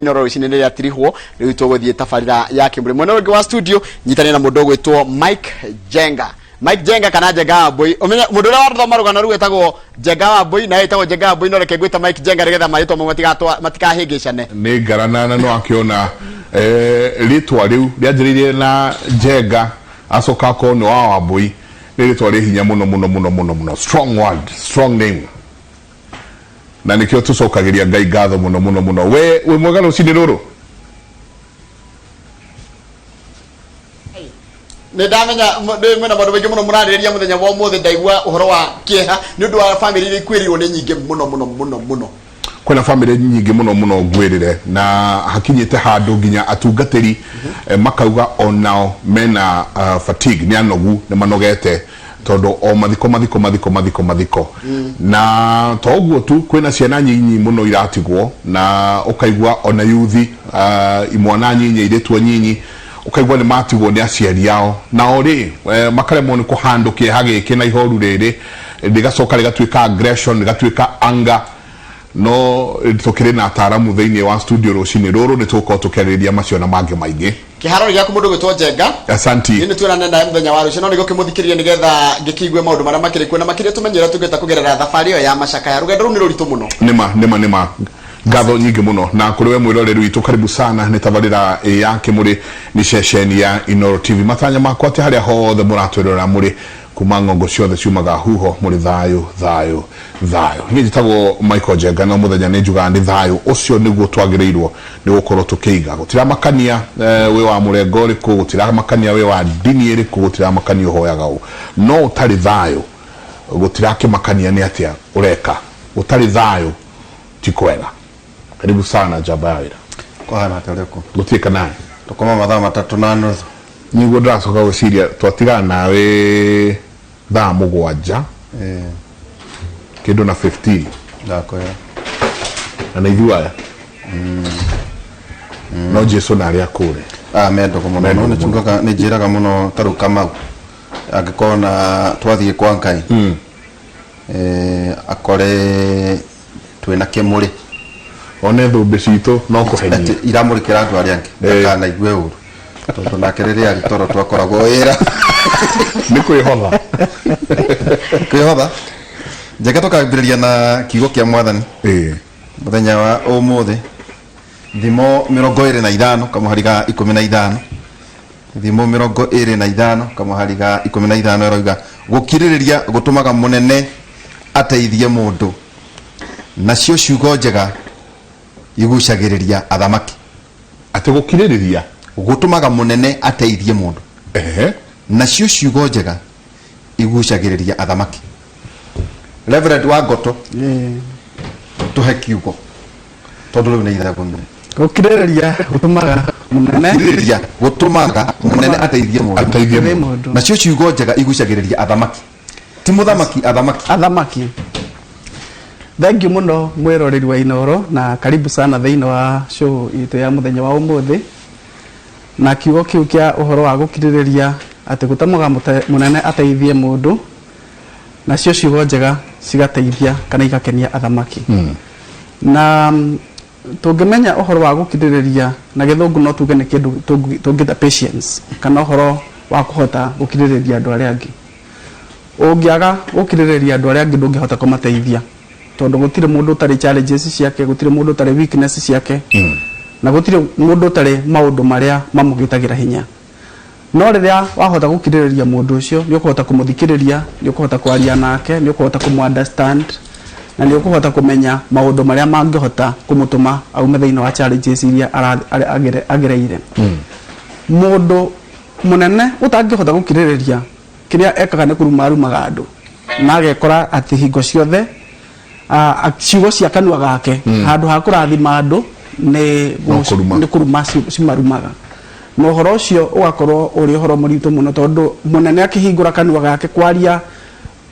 Inooro rũcinĩ nĩ rĩatirihwo. Rĩu tũgũthiĩ tabarĩra ya kĩmũrĩ mwena ũngĩ wa studio, nyitanĩre na mũndũ ũgwĩtwo Mike Jenga, Mike Jenga kana Jenga wa Mbũi. Ũmenye mũndũ ũrĩa wathoma rũgano rũu etagwo Jenga wa Mbũi, naye etagwo Jenga wa Mbũi, no reke ngwĩta Mike Jenga nĩgetha marĩtwa mau matikahĩngĩcane. Nĩ ngarana na no akĩona rĩtwa rĩu rĩanjĩrĩirie na Njenga, acoka akorwo nĩ wa Wambũi. Nĩ rĩtwa rĩ hinya mũno mũno mũno mũno mũno, strong word, strong name, na nĩkĩo tũcokagĩria Ngai ngatho mũno mũno mũno. We wĩ mwega rũcinĩ rũrũ? Nĩ ndamenya nĩ mwĩna maũndũ maingĩ mũno mũrarĩrĩria mũthenya wa ũmũthĩ. Ndaigua ũhoro wa kĩeha nĩ ũndũ wa bamĩrĩ iria ikuĩrĩirwo nĩ nyingĩ mũno mũno mũno mũno. Kwĩna bamĩrĩ nyingĩ mũno mũno ngwĩrĩre, na hakinyĩte handũ nginya atungatĩri makauga onao mena fatigue, nĩ anogu, nĩ manogete, tondũ o mathiko, mathiko, mathiko, mathiko, mathiko. Na to ũguo tu, kwĩna ciana nyinyi mũno iratigwo, na ũkaigua ona yuthi, imwana nyinyi, airĩtu anyinyi, ũkaigua nĩ matigwo nĩ aciari ao, nao rĩ makaremwo nĩ kũhandũ kĩeha gĩkĩ na ihoru rĩrĩ rĩgacoka rĩgatuĩka aggression, rĩgatuĩka anger. No tũkĩrĩ na ataaramu thĩinĩ wa studio rũcinĩ rũrũ, nĩ tũgũkorwo tũkĩarĩrĩria macio na mangĩ maingĩ. Kĩharo nĩ gĩaku, mũndũ gwĩtwo Njenga. Asanti. Nĩ tuonane nawe mũthenya wa rũciũ, no nĩ gũkĩmũthikĩrĩria nĩgetha ngĩkĩigue maũndũ marĩa makĩrĩ kuo na makĩria tũmenye ũrĩa tũngĩhota kũgerera thabarĩ ĩyo ya macakaya. Rũgendo rũu nĩ rũritũ mũno. Nĩma, nĩma, nĩma. Ngatho nyingĩ mũno na kũrĩ we mwĩroreri witũ, karibu sana. Nĩ tabarĩra ya Kĩmũrĩ, nĩ ceceni ya Inooro TV. Matanya makwa atĩ harĩa hothe mũratwĩrorera mũrĩ kuma ng'ongo ciothe ciumaga huho, mũrĩ thayũ, thayũ, thayũ. Niĩ njĩtagwo Michael Njenga, no mũthenya nĩ njugaga nĩ thayũ ũcio nĩguo twagĩrĩirwo nĩ gũkorwo tũkĩiga. Gũtiramakania wĩ wa mũrengo ũrĩkũ, gũtiramakania wĩ wa ndini ĩrĩkũ, gũtiramakania ũhoyaga ũ, no ũtarĩ thayũ gũtirakĩmakania nĩ atĩa ũreka. Ũtarĩ thayũ ti kwega. Karibu sana, njamba ya wĩra. Kwahana atĩa ũrĩa kũ? Gũtirĩ kanaĩ. Tũkoma mathaa 3:30. Niguo ndĩracoka gwĩciria twatigana nawe thaa 7 kĩndũ na 15. Ndakwĩra. Na nĩ ithuĩ aya, no Jesu narĩ akũre. Ah, me ndũgũ mũno. Me No ndũgũ nĩ tugaga, nĩ njĩraga mũno ta rĩu Kamau angĩkorwo na twathiĩ kwa Ngai, akore twĩna kĩmũrĩ, one thũmbĩ citũ no kũhenia atĩ iramũrĩkĩra andũ arĩa angĩ, ndakanaigue ũru, tondũ nake rĩrĩa arĩ toro twakoragwo wĩra. Nĩ kwĩhotha. Kwĩhotha. Njeke tũkambĩrĩria na kiugo kĩa Mwathani mũthenya wa ũmũthĩ, Thimo 25 kamũhari ga 15. Thimo 25 kamũhari ga 15 ĩroiga, "Gũkirĩrĩria gũtũmaga mũnene ateithie mũndũ, nacio ciugo njega igucagĩrĩria athamaki." Atĩ gũkirĩrĩria gũtũmaga mũnene ateithie mũndũ, nacio ciugo njega igucagĩrĩria athamaki. Reverend wa Ngoto, tũhe kiugo, tondũ rĩu nĩ ithaa 10. Gũkirĩrĩria gũtũmaga mũnene Gũkirĩrĩria gũtũmaga mũnene ateithie mũndũ, ateithie Ateithie mũndũ, mũndũ. Nacio ciugo njega igucagĩrĩria athamaki, ti mũthamaki, athamaki. Athamaki. Thank you mũno, mwĩroreri wa Inooro, na karibu sana thĩinĩ wa show itũ ya mũthenya wa ũmũthĩ. Na kiugo kĩu kĩa ũhoro wa gũkirĩrĩria, atĩ gũtũmaga mũnene ateithie mũndũ, nacio ciugo njega cigateithia kana igakenia athamaki. Na tũngĩmenya ũhoro wa gũkirĩrĩria, na Gĩthũngũ no tuge nĩ kĩndũ tũngĩta patience, kana ũhoro wa kũhota gũkirĩrĩria andũ arĩa angĩ. Ũngĩaga gũkirĩrĩria andũ arĩa angĩ, ndũngĩhota kũmateithia, tondũ gũtirĩ mũndũ ũtarĩ challenges ciake, gũtirĩ mũndũ ũtarĩ weakness ciake, na gũtirĩ mũndũ ũtarĩ maũndũ marĩa mamũgĩtagĩra hinya. No rĩrĩa wahota gũkirĩrĩria mũndũ ũcio, nĩ ũkũhota kũmũthikĩrĩria, nĩ ũkũhota kwaria nake, nĩ ũkũhota kũmũ understand, na nĩ ũkũhota kũmenya maũndũ marĩa mangĩhota kũmũtũma aume thĩinĩ wa challenges iria agereire. Mũndũ mũnene ũtangĩhota gũkirĩrĩria, kĩrĩa ekaga nĩ kũruma arumaga andũ, na agekora atĩ hingo ciothe ciugo cia kanua gake, handũ ha kũrathima andũ, nĩ No kũruma. Nĩ kũruma cimarumaga, na ũhoro ũcio ũgakorwo ũrĩ ũhoro mũritũ mũno, tondũ mũnene akĩhingũra kanua gake kwaria,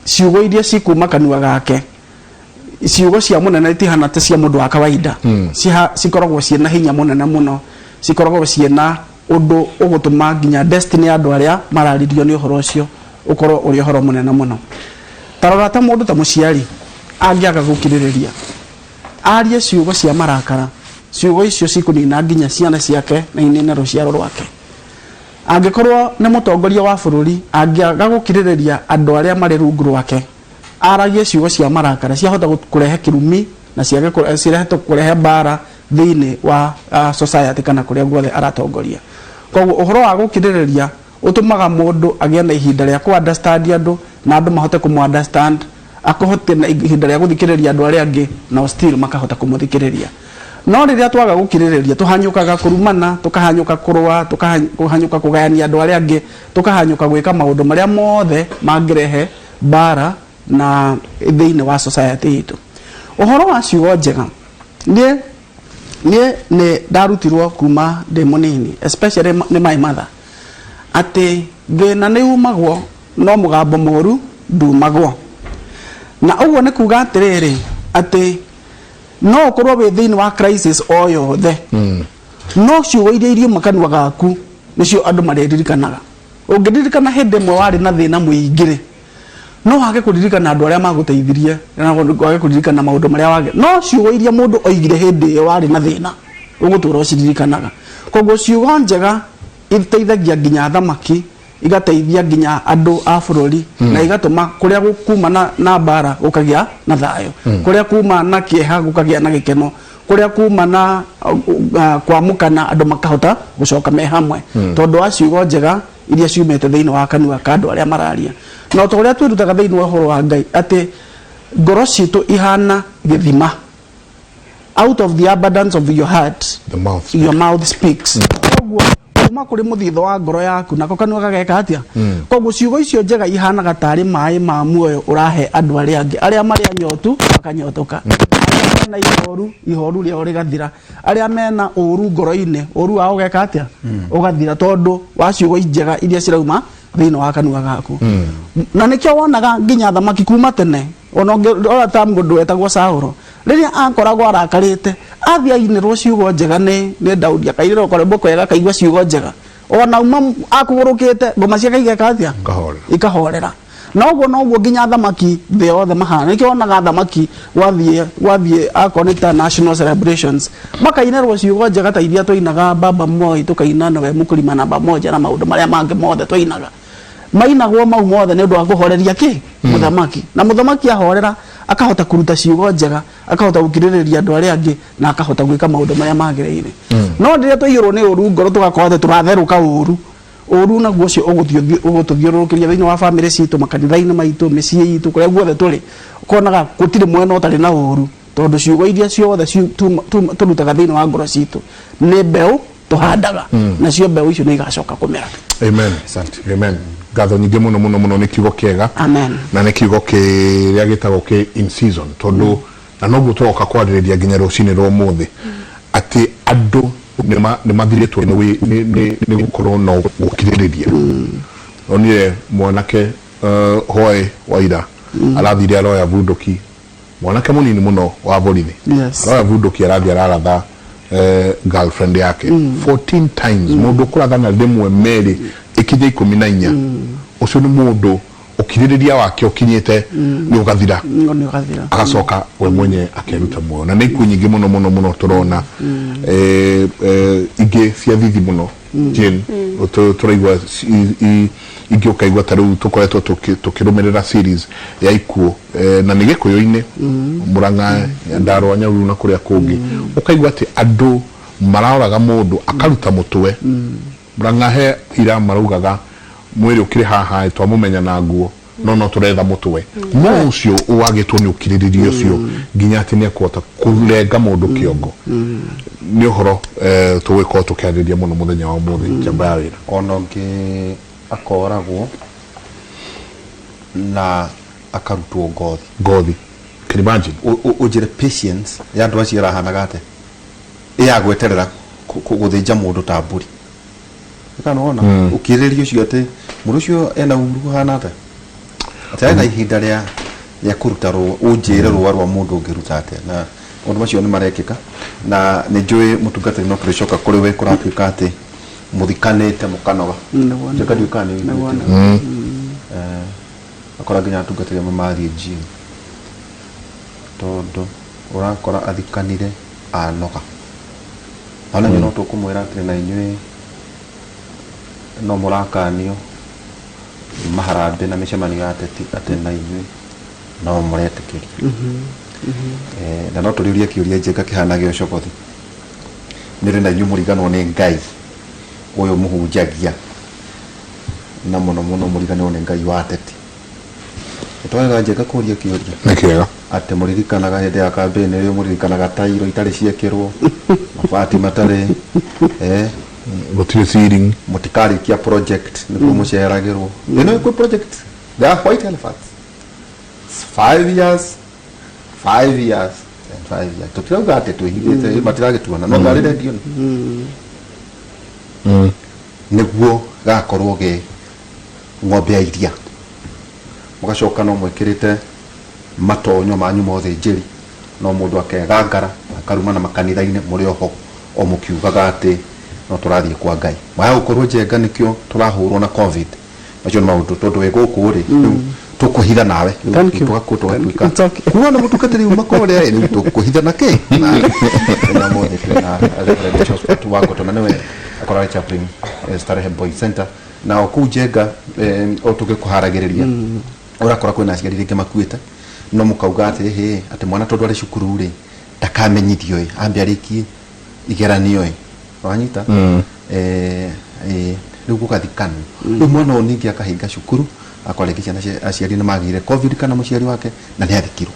ciugo iria cikuma kanua gake, ciugo cia mũnene itihana ta cia mũndũ wa kawaida. Cikoragwo ciĩna hinya mũnene mũno, cikoragwo ciĩna ũndũ ũgũtũma nginya destiny ya andũ arĩa mararirio nĩ ũhoro ũcio ũkorwo ũrĩ ũhoro mũnene mũno. Ta rora ta mũndũ ta mũciari angĩaga gũkirĩrĩria, arie ciugo cia marakara. Ciugo icio cikũnina nginya ciana ciake na inine rũciaro rwake. Angĩkorwo nĩ mũtongoria wa bũrũri, angĩaga gũkirĩrĩria andũ arĩa marĩ rungu rwake, aragie ciugo cia marakara, ciahota kũrehe kĩrumi na ciage cirehe kũrehe mbara thĩinĩ wa society kana kũrĩa guothe aratongoria. Koguo ũhoro wa gũkirĩrĩria ũtũmaga mũndũ agĩe na ihinda rĩa kũ understand andũ na andũ mahote kũmũ understand, akũhote na ihinda rĩa gũthikĩrĩria andũ arĩa angĩ nao still makahota kũmũthikĩrĩria. No rĩrĩa twaga gũkirĩrĩria tũhanyũkaga kũrumana, tũkahanyũka kũrũa, tũkahanyũka kũgayania andũ arĩa angĩ, tũkahanyũka gwĩka maũndũ marĩa mothe mangĩrehe mbara na thĩinĩ wa society itũ. Ũhoro wa ciugo njega, niĩ niĩ nĩ ndarutirwo kuma ndĩ mũnini, especially nĩ my mother, atĩ thĩna nĩ umagwo no mũgambo mũru ndumagwo. Na ũguo nĩ kuga atĩrĩrĩ, atĩ no ũkorwo wĩ thĩinĩ wa crisis o yothe, no ciugo iria iriuma kanua gaku nĩcio andũ marĩririkanaga. Ũngĩririkana hĩndĩ ĩmwe warĩ na thĩna mũingĩ rĩ, no wage kũririkana andũ arĩa magũteithirie, na wage kũririkana maũndũ marĩa wage, no ciugo iria mũndũ oigire hĩndĩ ĩyo warĩ na thĩna ũgũtũra ũciririkanaga. Koguo ciugo njega iteithagia nginya athamaki, igateithia nginya andũ a bũrũri, na igatũma kũrĩa kuma na mbara gũkagĩa na thayũ, kũrĩa kuma na kĩeha gũkagĩa na gĩkeno, kũrĩa kuma na kwamũkana andũ makahota gũcoka me hamwe, tondũ wa ciugo njega iria ciumĩte thĩinĩ wa kanua ka andũ arĩa mararia. Na ta ũrĩa twĩrutaga thĩinĩ wa ũhoro wa Ngai atĩ ngoro citũ ihana gĩthima, out of the abundance of your heart the mouth your mouth speaks. Koguo kuma kũrĩ mũthithũ wa ngoro yaku nako kanua gageka atĩa? Koguo ciugo icio njega ihanaga tarĩ maĩ ma muoyo ũrahe andũ arĩa angĩ, arĩa marĩ anyotu makanyotoka, arĩa mena ihoru ihoru rĩao rĩgathira, arĩa mena ũru ngoro-inĩ ũru wao ũgeka atĩa? Ũgathira, tondũ wa ciugo njega iria cirauma thĩinĩ wa kanua gaku. Na nĩkĩo wonaga nginya athamaki kuma tene, ona ũngĩrora ta mũndũ wetagwo Saũlũ, rĩrĩa akoragwo arakarĩte athiĩ ainĩrwo ciugo njega nĩ Daudi, akainĩrwo karwĩmbo kega, akaigua ciugo njega, ona uma akũgũrũkĩte ngoma ciake igeka atĩa? Ikahorera. Ikahorera. Na ũguo noguo nginya athamaki thĩ yothe mahana. Nĩkĩo wonaga athamaki gwathiĩ akorwo nĩ ta national celebrations, makainĩrwo ciugo njega ta iria twainaga Baba Moi, tũkaina nowe mkulima namba moja na maũndũ marĩa mangĩ mothe twainaga. Mainagwo mau mothe nĩ ũndũ wa kũhoreria kĩ? Mũthamaki. Na mũthamaki ahorera akahota kũruta ciugo njega, akahota gũkirĩrĩria andũ arĩa angĩ, na akahota gwĩka maũndũ marĩa magĩrĩire. No rĩrĩa twaiyũrwo nĩ ũru ngoro tũgakorwo atĩ tũratherũka ũru, ũru naguo ũcio ũgũtũthiũrũrũkĩria thĩinĩ wa bamĩrĩ citũ, makanitha-inĩ maitũ, mĩciĩ itũ, kũrĩa guothe tũrĩ, ũkonaga gũtirĩ mwena ũtarĩ na ũru, tondũ ciugo iria ciothe tũrutaga thĩinĩ wa ngoro citũ nĩ mbeũ tũhandaga, nacio mbeũ icio nĩ igacoka kũmera. Amen. Asante. Amen. Ngatho nyingĩ mũno mũno mũno, nĩ kiugo kĩega. Amen. Na nĩ kiugo kĩrĩa gĩtagwo kĩ in season, tondũ na noguo tũroka kwarĩrĩria nginya rũcinĩ rwa ũmũthĩ, atĩ andũ nĩ mathirĩtwo nĩ gũkorwo na gũkirĩrĩria. Onire mwanake hwaĩ wa ira arathire aroya bunduki, mwanake mũnini mũno wa borithi, aroya bunduki arathiĩ araratha girlfriend yake 14 times. Mũndũ ũkũrathana rĩmwe merĩ ĩkinye 14, ũcio nĩ mũndũ ũkirĩrĩria wake ũkinyĩte nĩ ũgathira. Nĩ ũgathira. Agacoka we mwenye akeruta muoyo. Na nĩ ikuũ nyingĩ mũno mũno mũno tũrona, ingĩ cia thithi mũno. Jane, tũraigua ingĩ ũkaigua ta rĩu tũkoretwo tũkĩrũmĩrĩra series ya ikuũ, na nĩ Gĩkũyũ-inĩ, Mũrang'a, Nyandarũa, Nyahururu na kũrĩa kũngĩ, ũkaigua atĩ andũ maraoraga mũndũ akaruta mũtwe. Mũrang'a he ira maraugaga mwĩrĩ ũkĩrĩ haha twamũmenya na nguo, no tũretha mũtwe. No ũcio wagĩtwo nĩ ũkirĩrĩria ũcio nginya atĩ nĩ ekũhota kũrenga mũndũ kĩongo. Nĩ ũhoro tũgũgĩkorwo tũkĩarĩrĩria mũno mũthenya wa ũmũthĩ. Njamba ya wĩra. Ona ũngĩ akoragwo na akarutwo ngothi. Ngothi. Can you imagine? Ũnjĩre patience ya andũ acio ĩrahanaga atĩa ya gweterera gũthĩnja mũndũ ta mbũri. Kana wona ũkirĩrĩria ũcio atĩ mũndũ ũcio ena uru ũhana atĩa, atĩ arĩ na ihinda rĩa kũruta rũa, ũnjĩre rũa rwa mũndũ ũngĩruta atĩa. Na maũndũ macio nĩ marekĩka, na nĩ njũĩ mũtungatĩri no tũrĩcoka kũrĩ we kũratuĩka atĩ mũthikanĩte mũkanoga. Nĩguo, Njeka ndiũĩ kana nĩ nĩguo, ũiguĩte. Nĩguo. Akora nginya atungatĩri amwe mathiĩ gym, tondũ ũrakora athikanire anoga. Ona inyuĩ no tũkũmwĩra atĩ na inyuĩ no mũrakanio maharambĩ na mĩcemanio ya ateti atĩ na inyuĩ no mũretĩkĩria. Na no tũrĩũrie kĩũria njega kĩhana gĩa ũcogothi. Nĩ rĩ na inyuĩ mũriganwo nĩ Ngai ũyũ mũhunjagia na mũno mũno mũriganĩrwo nĩ Ngai wa ateti. Nĩtwagega njega kũria kĩũria. Nĩ kĩega. Atĩ mũririkanaga hĩndĩ ya campaign rĩu mũririkanaga tairo itarĩ ciekĩrwo, mabati matarĩ, eh, Gũtirĩ ceiling. Mũtikarĩkia project nĩguo mũceragĩrwo. Ĩno kwĩ project, they are white elephants. It's 5 years, 5 years and 5 years. Tũtirauga atĩ twĩhithĩte, matiragĩtuona, no ngarĩ redio nĩguo gakorwo ge ng'ombe ya iria. Mũgacoka no mwĩkĩrĩte matonyo manyu ma ũthĩnjĩri, no mũndũ akegangara akarumana makanitha-inĩ mũrĩ oho o mũkiugaga atĩ no tũrathiĩ kwa Ngai. Waya gũkorwo njenga nĩkĩo tũrahũrwo na Covid. Macio nĩ maũndũ tondũ wĩ gũkũ rĩ, rĩu tũkũhitha nawe. Rĩu Thank you. tũgakorwo Thank you. tũgatuĩka It's okay. kuona mũtungatĩri uma kũrĩa ĩ, rĩu tũkũhitha na kĩ? Na na ũmũthĩ twĩna Reverend Josephat Wangoto na nĩwe akoragwo arĩ chaplain Starehe Boys Center. Na o kũu Njenga o tũgĩkũharagĩrĩria ũrakora kwĩna aciari rĩngĩ makuĩte no mũkauga atĩ hĩ atĩ mwana tondũ arĩ cukuru rĩ ndakamenyithio ĩ ambe arĩkie igeranio ĩ wanyita rĩu gũgathikanwo rĩu mwana ũyũ ningĩ akahinga cukuru akora rĩngĩ ciana aciari nĩ magĩire Covid kana mũciari wake na nĩ athikirwo.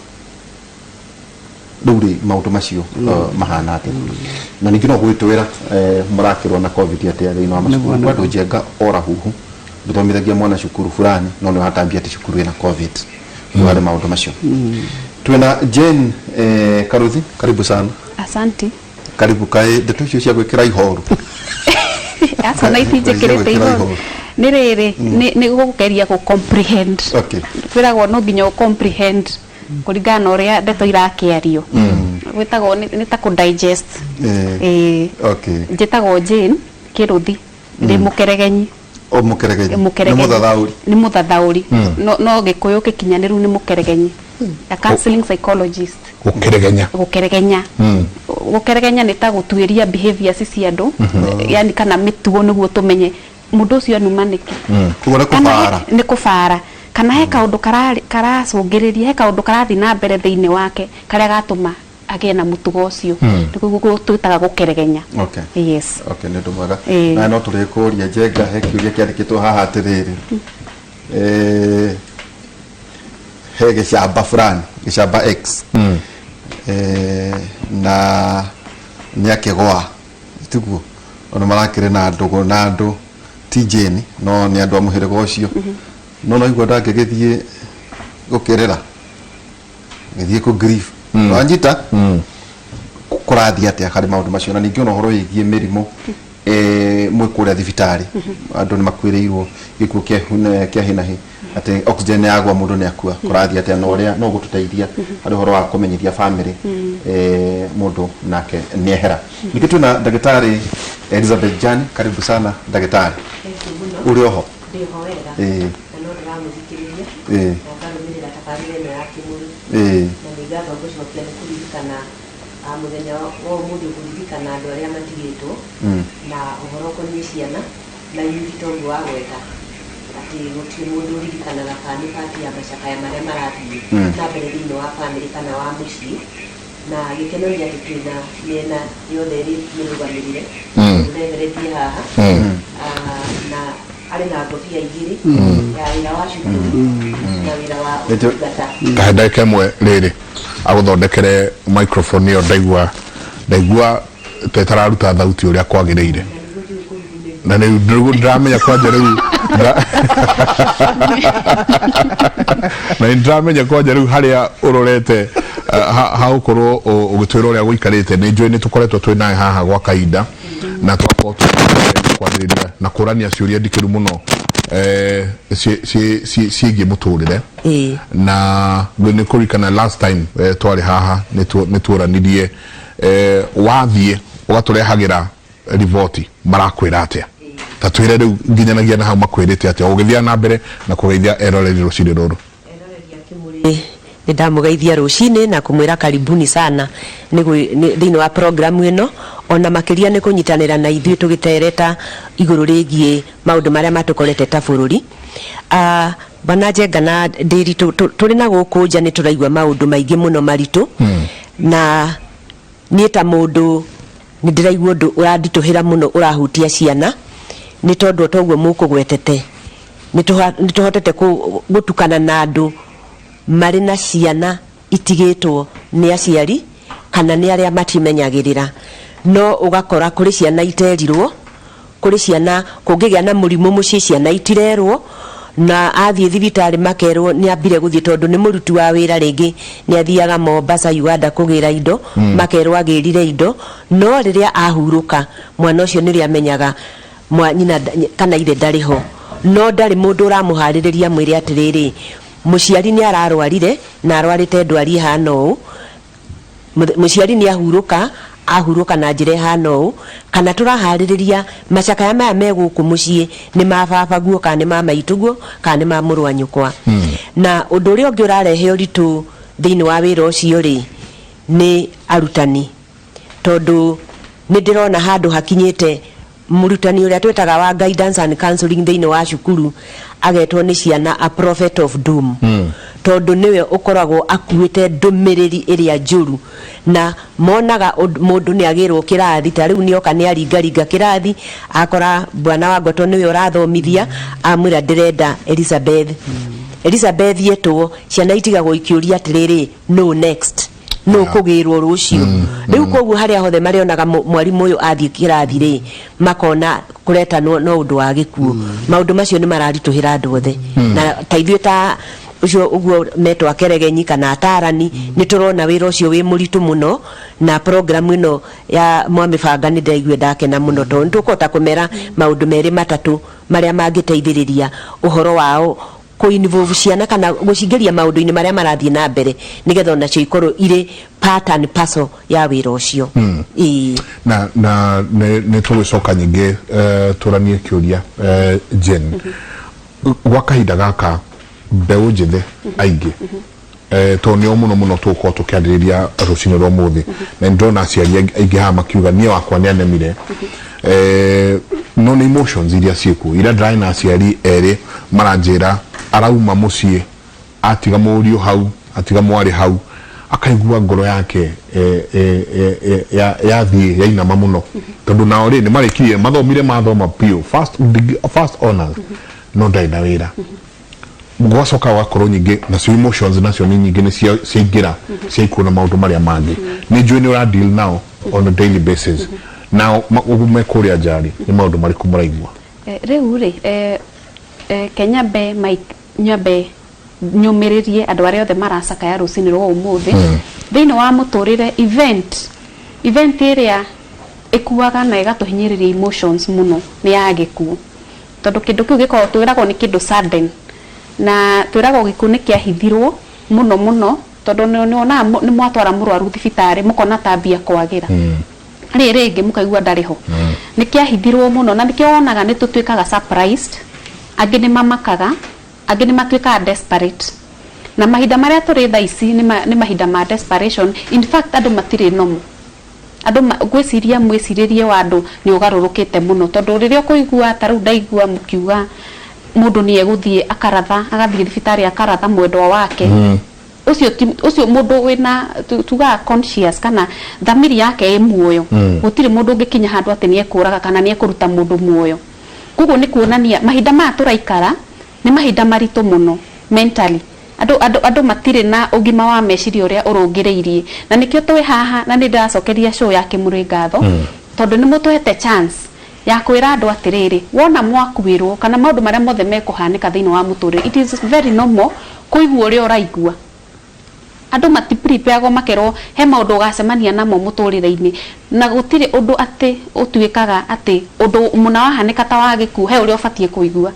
Rĩu rĩ maũndũ macio mahana atĩa? Na ningĩ no gwĩtwĩra mũrakĩrwo na Covid atĩa thĩinĩ wa macukuru. Kwĩ andũ njenga ora huhu ndũthomithagia mwana cukuru fulani no nĩ ũratambia atĩ cukuru ĩna Covid. Rĩu harĩ maũndũ macio. Twĩna Jane Karuthi, karibu sana. Asante. Karibu. Kaĩ ndeto icio cia gwĩkĩra ihoru? Aca na itinjĩkĩrĩte Gwĩkĩra ihoru. ihoru. Nĩ rĩrĩ, nĩ gũgeria gũ comprehend. Kwĩragwo no nginya ũ comprehend kũringana na ũrĩa ndeto irakĩario. Gwĩtagwo nĩ ta kũ digest. Ĩĩ. Njĩtagwo Jane Kĩrũthi, ndĩ mũkeregenyi. O mũkeregenyi? Mũkeregenyi. Nĩ mũthathaũri? Nĩ mũthathaũri. No gĩkũyũ gĩkinyanĩru nĩ mũkeregenyi. A counseling psychologist. Gũkeregenya. Gũkeregenya. Gũkeregenya nĩ ta gũtuĩria behaviors cia andũ, yani kana mĩtugo nĩguo tũmenye mũndũ ũcio anuma nĩkĩ. Koguo nĩ Kana kũbara. Nĩ kũbara. Kana he kaũndũ karacũngĩrĩria, he kaũndũ karathiĩ na mbere thĩinĩ wake karĩa gatũma agĩe na mũtugo ũcio. Nĩguo twĩtaga gũkeregenya. Yes. Okay, nĩ ũndũ mwega. Ĩĩ. Na no tũrĩkũria Njenga, he kĩũria kĩandĩkĩtwo haha atĩrĩrĩ. He gĩcamba fulani, gĩcamba X. Na nĩ akĩgwa, tiguo? Ona marakĩrĩ na ndũgũ na andũ ti Jane no nĩ andũ a mũhĩrĩga ũcio. No naigua ndangĩgĩthiĩ gũkĩrĩra, gĩthiĩ kũ grief. Wanyita? Kũrathiĩ atĩa harĩ maũndũ macio? Na ningĩ ona ũhoro wĩgiĩ mĩrimũ mwĩ kũrĩa thibitarĩ andũ nĩ makuĩrĩirwo gĩkuũ kĩa hi na hi atĩ oxygen yagwa mũndũ nĩ akua. Kũrathiĩ atĩa na ũrĩa no gũtũteithia harĩ ũhoro wa kũmenyithia family mũndũ nake nĩ ehera? Ningĩ twĩna ndagĩtarĩ Elizabeth Jani, karibu sana ndagĩtarĩ. Thank you mũno. Ũrĩ oho? Ndĩho wega. Na no ndĩramũthikĩrĩria na ngarũmĩrĩra tabarĩra ĩno ya Kĩmũrĩ. Na nĩ ngatho ngũcokia nĩ kũririkana mũthenya wa ũmũthĩ kũririkana andũ arĩa matigĩtwo na ũhoro ũkoniĩ ciana na yuthi toguo wagweta atĩ gũtirĩ mũndũ ũririkanaga kana nĩ part ya macakaya marĩa marathiĩ na mbere thĩinĩ wa bamĩrĩ kana wa mũciĩ. Na gĩkeno nĩ atĩ twĩna mĩena yothe ĩrĩ mĩrũgamĩrĩre tondũ Reverend e haha na arĩ na ngobia igĩrĩ ya wĩra wa cukuru na wĩra wa ũtungata. Kahe ndagĩka ĩmwe rĩrĩ agũthondekere microphone ĩyo, ndaigua ta ĩtararuta thauti ũrĩa kwagĩrĩire na nĩ nĩguo ndĩramenya kwanja rĩu na nĩ ndĩramenya kwanja rĩu harĩa ũrorete ha gũkorwo ũgĩtwĩra ũrĩa gũikarĩte. Nĩ njũĩ nĩ tũkoretwo twĩ nawe haha gwa kahinda na twakorwo tũkwarĩrĩria na kũrania ciũria ndikĩru mũno ciĩgiĩ mũtũrĩre. Na nĩ kũririkana last time twarĩ haha nĩ tuoranirie wathiĩ ũgatũrehagĩra riboti marakwĩra atĩa. Ta twĩre rĩu nginyanagia na hau makwĩrĩte atĩa ũgĩthiĩ na mbere na kũgeithia eroreri rũcinĩ rũrũ. Eroreri a Kĩmũrĩ Nĩ ndamũgeithia rũcinĩ na kũmwĩra karibuni sana nĩ thĩinĩ wa programu ĩno, ona makĩria nĩ kũnyitanĩra na ithuĩ tũgĩtereta igũrũ rĩgiĩ maũndũ marĩa matũkorete ta bũrũri. Ah, Bwana Njenga na Ndĩritũ, tũrĩ na gũkũ nja nĩ tũraigua maũndũ maingĩ mũno maritũ, na niĩ ta mũndũ nĩ ndĩraigua ũndũ ũranditũhĩra mũno ũrahutia ciana, nĩ tondũ o ta ũguo mũkũgwetete, nĩ tũhotete gũtukana na andũ marĩ na ciana itigĩtwo nĩ aciari kana nĩ arĩa matimenyagĩrĩra. No ũgakora kũrĩ ciana iterirwo, kũrĩ ciana kũngĩgĩa na mũrimũ mũciĩ ciana itirerwo, na athiĩ thibitarĩ makerwo nĩ ambire gũthiĩ tondũ nĩ mũruti wa wĩra rĩngĩ nĩ athiaga Mombasa, Uganda kũgĩra indo, makerwo agĩrire indo, no rĩrĩa ahurũka mwana ũcio nĩrĩo amenyaga mwa nyina kana ithe ndarĩ ho. No ndarĩ mũndũ ũramũharĩrĩria amwĩre atĩrĩrĩ, mũciari nĩ ararwarire na arwarĩte ndwari ĩhana ũũ, mũciari nĩ ahurũka, ahurũka na njĩra ĩhana ũũ, kana tũraharĩrĩria macakaya maya me gũkũ mũciĩ nĩ ma baba guo kana nĩ ma maitũ guo kana nĩ ma mũrũ wa nyũkwa. Na ũndũ ũrĩa ũngĩ ũrarehe ũritũ thĩinĩ wa wĩra ũcio rĩ, nĩ arutani. Tondũ nĩ ndĩrona handũ hakinyĩte Mũrutani ũrĩa twĩtaga wa guidance and counseling thĩinĩ wa cukuru agetwo nĩ ciana a prophet of doom tondũ nĩwe ũkoragwo akuĩte ndũmĩrĩri ĩrĩa njũru na monaga mũndũ nĩ agĩrwo kĩrathi ta rĩu nĩoka nĩ aringaringa kĩrathi akora bwana wa ngoto nĩwe ũrathomithia amwĩra ndĩrenda Elizabeth Elizabeth etwo ciana itigagwo ikĩũria atĩrĩrĩ nũ next nũ kũgĩrwo rũciũ rĩu koguo harĩa hothe marĩonaga mwarimũ ũyũ athiĩ kĩrathi rĩ makona kũretanwo no ũndũ wa gĩkuũ maũndũ macio nĩ mararitũhĩra andũ othe na ta ithuĩ ta ũcio ũguo metwo akeregenyi kana atarani nĩ tũrona wĩra ũcio wĩ mũritũ mũno na program ĩno ya mwamĩbanga nĩ ndĩraigua ndakena mũno tondũ nĩ tũkũhota kũmera maũndũ merĩ matatũ marĩa mangĩteithĩrĩria ũhoro wao kũ involve ciana kana gũcingĩria maũndũ-inĩ marĩa marathiĩ na mbere nĩgetha onacio ikorwo irĩ part and parcel ya wĩra ũcio. Ĩĩ. Na na nĩ nĩ tũgũcoka nyingĩ eh, tũranie kĩũria eh, Jane gwa kahinda gaka mbeũ njĩthĩ aingĩ eh, tondũ nĩo mũno mũno tũgũkorwo tũkĩarĩrĩria rũcinĩ rwa ũmũthĩ na nĩ ndĩrona aciari aingĩ haha makiuga niĩ wakwa nĩ anemire eh, no nĩ emotions iria ciĩkuo ira ndĩrarĩ na aciari erĩ maranjĩra arauma mũciĩ atiga mũriũ hau atiga mwarĩ hau akaigua ngoro yake eh, eh, eh, eh, yathiĩ yainama mũno tondũ nao rĩ nĩ marĩkirie mathomire mathoma biũ first, first honors no ndarĩ na wĩra gwacoka gwakorwo nyingĩ nacio emotions nacio nĩ nyingĩ nĩ ciaingĩra ciaikuo na maũndũ marĩa mangĩ nĩ njũĩ nĩ ũra deal nao on a daily basis nao ũguo me kũrĩa nja rĩ nĩ maũndũ marĩkũ mũraigua Rĩu rĩ ke nyambe Mike nyambe nyũmĩrĩrie andũ arĩa othe maracakaya rũcinĩ rwa ũmũthĩ thĩinĩ wa mũtũrĩre event event ĩrĩa ĩkuaga na ĩgatũhinyĩrĩria emotions mũno nĩ ya gĩkuũ Tondũ kĩndũ kĩu gĩkoragwo twĩragwo nĩ kĩndũ sudden na twĩragwo gĩkuũ nĩ kĩahithirwo mũno mũno tondũ nĩ wonaga nĩ mwatwara mũrwaru thibitarĩ mũkona ta ambia kwagĩra rĩrĩ rĩngĩ mũkaigua ndarĩ ho. Nĩ kĩahithirwo mũno na nĩkĩo wonaga nĩ tũtuĩkaga surprised, angĩ nĩ mamakaga, angĩ nĩ matuĩkaga desperate. Na mahinda marĩa tũrĩ thaa ici nĩ mahinda ma desperation, in fact andũ matirĩ normal. Andũ ma, ngwĩciria mwĩcirĩrie wa andũ nĩ ũgarũrũkĩte mũno tondũ rĩrĩa ũkũigua ta rĩu ndaigua mũkiuga mũndũ nĩ egũthiĩ akaratha, agathiĩ thibitarĩ akaratha mwendwa wake, ũcio ti, ũcio mũndũ wĩna tugaga conscious kana thamiri yake ĩ muoyo, gũtirĩ mũndũ ũngĩkinya handũ atĩ nĩ ekũraga kana nĩ ekũruta mũndũ muoyo. Koguo nĩ kuonania mahinda maya tũraikara nĩ mahinda maritũ mũno mentally. Andũ, andũ, andũ matirĩ na ũgima wa meciria ũrĩa ũrũngĩrĩirie. Na nĩkĩo twĩ haha na nĩ ndĩracokeria show ya Kĩmũrĩ ngatho, tondũ nĩ mũtũhete chance ya kwĩra andũ atĩrĩrĩ, wona mwakuĩrwo kana maũndũ marĩa mothe mekũhanĩka thĩinĩ wa mũtũrĩre, it is very normal kũigua ũrĩa ũraigua. Andũ mati prepare gwo makerwo he maũndũ ũgacemania namo mũtũrĩre-inĩ, na gũtirĩ ũndũ atĩ ũtuĩkaga atĩ ũndũ mũna wahanĩka ta wa gĩkuũ he ũrĩa ũbatiĩ kũigua.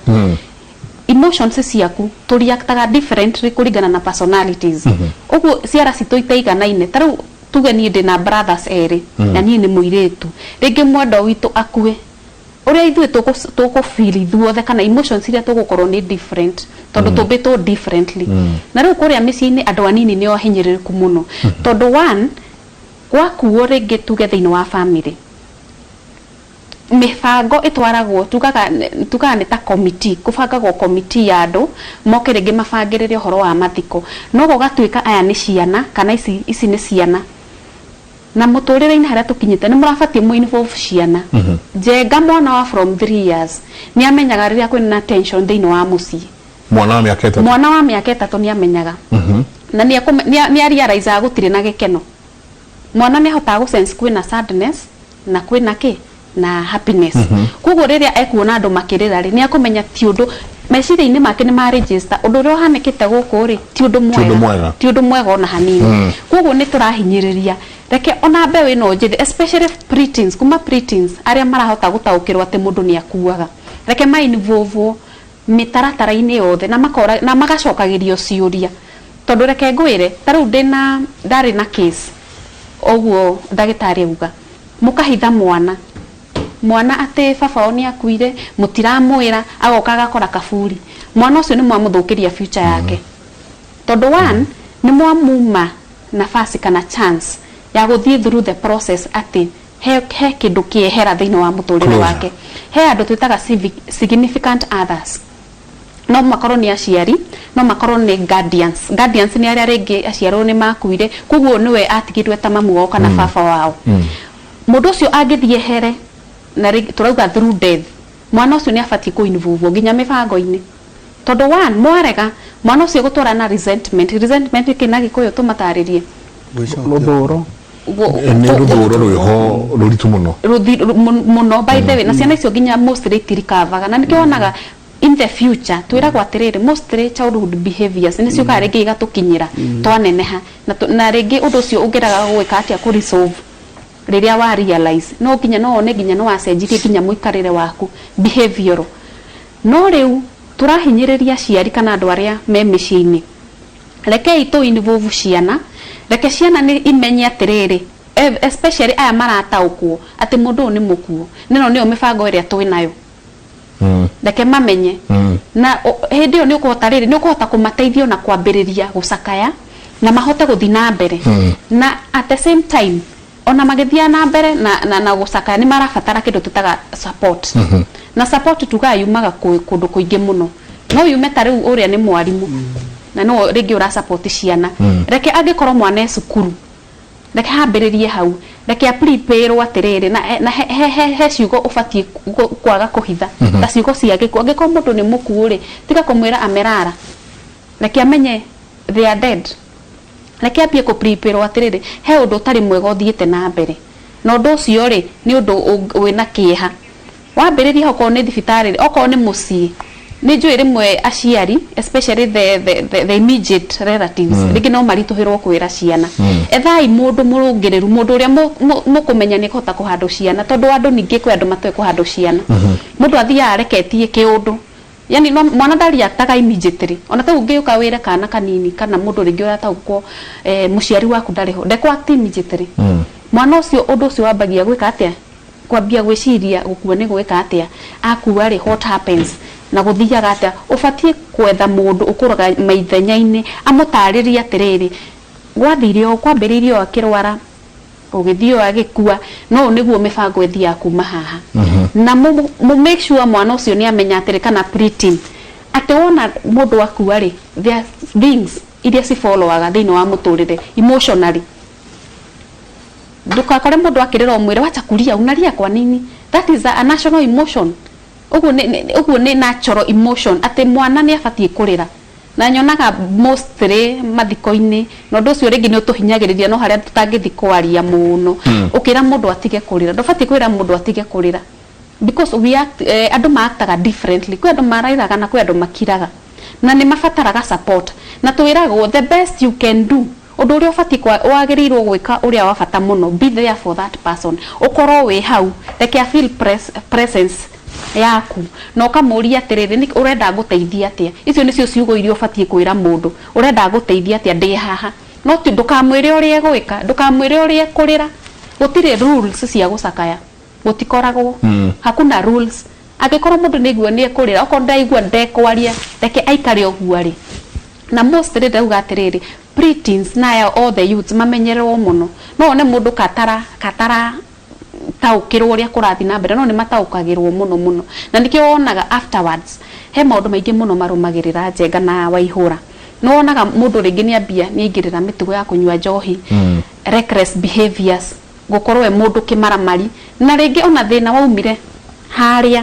Emotions ciaku tũ reactaga differently kũringana na personalities. Ũguo ciara citũ itaiganaine, ta rĩu tuge niĩ ndĩna brothers erĩ na niĩ nĩ mũirĩtu, rĩngĩ mwendwa witũ akue, Ũrĩa ithuĩ tũkũ feel ithuothe kana emotions iria tũgũkorwo nĩ different tondũ tũmbĩtwo differently. Na rĩu kũrĩa mĩciĩ-inĩ andũ anini nĩo ahinyĩrĩrĩku mũno tondũ one, gwakuo rĩngĩ tuge thĩinĩ wa family, mĩbango ĩtwaragwo tugaga tugaga nĩ ta committee, kũbangagwo committee ya andũ moke rĩngĩ mabangĩrĩre ũhoro wa mathiko. No gũgatuĩka aya nĩ ciana kana ici ici nĩ ciana. Na mũtũrĩre-inĩ harĩa tũkinyĩte nĩ mũrabatiĩ mũ involve ciana. Njenga mwana wa from 3 years nĩ amenyaga rĩrĩa kwĩna tension thĩinĩ wa mũciĩ. Mwana wa mĩaka 3. Mwana wa mĩaka 3 nĩ amenyaga. Na nĩ nĩ a realize gũtirĩ na gĩkeno. Mwana nĩ ahotaga gũ sense kwĩna sadness na kwĩna kĩ na happiness. Koguo rĩrĩa ekuona andũ makĩrĩra rĩ, nĩ akũmenya ti ũndũ meciria-inĩ make nĩ ma register ũndũ ũrĩa ũhanĩkĩte gũkũ rĩ ti ũndũ mwega, ti ũndũ mwega ona hanini. Koguo nĩ tũrahinyĩrĩria, reke ona mbeũ ĩno njĩthĩ especially preteens, kuma preteens arĩa marahota gũtaũkĩrwo atĩ mũndũ nĩ akuaga, reke ma involve mĩtaratara-inĩ yothe na makora na magacokagĩrio ciũria. Tondũ reke ngwĩre, ta rĩu ndĩna ndarĩ na case ũguo ndagĩtarĩ auga mũkahitha mwana, mwana atĩ baba wao nĩ akuire, mũtiramwĩra, agoka agakora kaburi. Mwana ũcio nĩ mwamũthũkĩria future yake. Tondũ one, nĩ mwamuma nafasi kana chance ya gũthiĩ through the process atĩ he, he kĩndũ kĩehera thĩinĩ wa mũtũrĩre Closure. wake. He andũ twĩtaga significant others. No makorwo nĩ aciari, no makorwo nĩ guardians. Guardians nĩ arĩa rĩngĩ aciarwo nĩ makuire, koguo nĩwe atigirwe ta mamu wao kana baba wao. Mũndũ ũcio angĩthiĩ ehere, na rĩngĩ tũrauga through death, mwana ũcio nĩ abatiĩ kũ involve nginya mĩbango-inĩ. Tondũ one, mwarega, mwana ũcio egũtwara na resentment. Resentment nĩ kĩ na Gĩkũyũ tũmatarĩrie? Rũthũro. Nĩ rũthũro rwĩho rũritũ mũno. Mũno by the way, na ciana icio nginya mostly itirikavaga, na nĩkĩo wonaga in the future twĩragwo atĩrĩrĩ, mostly childhood behaviors nĩ ciũkaga rĩngĩ igatũkinyĩra twaneneha, na rĩngĩ ũndũ ũcio ũngĩraga gwĩka atĩa kũ resolve rĩrĩa wa realize no nginya no wone nginya no wacenjirie nginya mũikarĩre waku behavioral. No rĩu tũrahinyĩrĩria aciari kana andũ arĩa me mĩciĩ-inĩ, rekei tũ involve ciana, reke ciana nĩ imenye atĩrĩrĩ, especially aya marataũkwo atĩ mũndũ ũyũ nĩ mũkuũ, nĩno nĩyo mĩbango ĩrĩa twĩnayo, reke mamenye. Na hĩndĩ ĩyo nĩ ũkũhota rĩrĩ, nĩ ũkũhota kũmateithia ona kwambĩrĩria gũcakaya na mahote gũthiĩ na mbere. Na at the same time ona magĩthiaga na mbere na gũcakaya nĩ marabatara kĩndũ twĩtaga support. Na support tugaga yumaga kũndũ kũingĩ mũno. No yume ta rĩu ũrĩa nĩ mwarimũ na no rĩngĩ ũra support ciana, reke angĩkorwo mwana e cukuru, reke hambĩrĩrie hau, reke a prepare atĩrĩrĩ, na he ciugo ũbatiĩ kwaga kũhitha ta ciugo cia gĩkuũ. Angĩkorwo mũndũ nĩ mũkuũ rĩ, tiga kũmwĩra amerara, reke amenye they are dead. Reke ambie kũ prepare atĩrĩrĩ, he ũndũ ũtarĩ mwega ũthiĩte na mbere, na ũndũ ũcio rĩ nĩ ũndũ wĩna kĩeha. Wambĩrĩria okorwo nĩ thibitarĩ, okorwo nĩ mũciĩ, nĩ njũĩ rĩmwe aciari especially the immediate relatives rĩngĩ no maritũhĩrwo kwĩra ciana. Ethai mũndũ mũrũngĩrĩru, mũndũ ũrĩa mũkũmenya nĩ ekũhota kũhandũ ciana, tondũ andũ ningĩ kwĩ andũ matoĩ kũhandũ ciana. Mũndũ athiaga areketie kĩũndũ, yani no mwana ndariaktaga immediately. Ona ta ũngĩũka wĩre kana kanini kana mũndũ rĩngĩ ũrataũkwo mũciari waku ndarĩ ho, ndekũ act immediately. Mwana ũcio ũndũ ũcio wambagia gwĩka atĩa? Kwambia gwĩciria gũkua nĩ gwĩka atĩa, akua rĩ, what happens, na gũthiaga atĩa. Ũbatiĩ gwetha mũndũ ũkũraga maithenya-inĩ amũtarĩrie atĩrĩrĩ, gwathire ũũ, kwambĩrĩirie ũũ akĩrwara, ũgĩthiĩ ũũ agĩkua, no ũũ nĩguo mĩbango ĩthiaga kuma haha. Na mũ make sure mwana ũcio nĩ amenya atĩrĩ, kana preteen, atĩ wona mũndũ akua rĩ, there are things iria ci follow aga thĩinĩ wa mũtũrĩre emotionally. Ndũgakore mũndũ akĩrĩra ũmwĩre wacha kulia, unalia kwa nini? That is a national emotion. Ũguo nĩ ũguo nĩ natural emotion atĩ mwana nĩ abatiĩ kũrĩra. Na nyonaga mostly mathiko-inĩ, na ũndũ ũcio rĩngĩ nĩ ũtũhinyagĩrĩria, no harĩa tũtangĩthiĩ kwaria mũno, ũkĩra mũndũ atige kũrĩra, ndũbatiĩ kwĩra mũndũ atige kũrĩra, because we act, andũ maaktaga differently. Kwĩ andũ marĩraga na kwĩ andũ makiraga, na nĩ mabataraga support. Na twĩragwo the best you can do, ũndũ ũrĩa ũbatiĩ wagĩrĩirwo gwĩka ũrĩa wa bata mũno, be there for that person, ũkorwo wĩ hau, reke a feel presence yaku, na ũkamũria atĩrĩrĩ, nĩ ũrenda ngũteithie atĩa? Icio nĩcio ciugo iria ũbatiĩ kwĩra mũndũ, ũrenda ngũteithie atĩa, ndĩ haha. No ti ndũkamwĩre ũrĩa egwĩka, ndũkamwĩre ũrĩa ekũrĩra. Gũtirĩ rules cia gũcakaya. Gũtikoragwo, hakuna rules. Angĩkorwo mũndũ nĩ aigua nĩ ekũrĩra, okorwo ndaraigua ndekwaria, reke aikare ũguo arĩ. Na mostly ndĩrauga atĩrĩrĩ, pre-teens na aya othe youths mamenyererwo mũno. No wone mũndũ katara katara taũkĩrwo ũrĩa kũrathiĩ na mbere, no nĩ mataũkagĩrwo mũno mũno. Na nĩkĩo wonaga afterwards he maũndũ maingĩ mũno marũmagĩrĩra Njenga na Waihũra. Nĩ wonaga mũndũ rĩngĩ nĩ ambia nĩ aingĩrĩra mĩtugo ya kũnyua njohi, reckless behaviours, gũkorwo e mũndũ kĩmaramari, na rĩngĩ ona thĩna waumire harĩa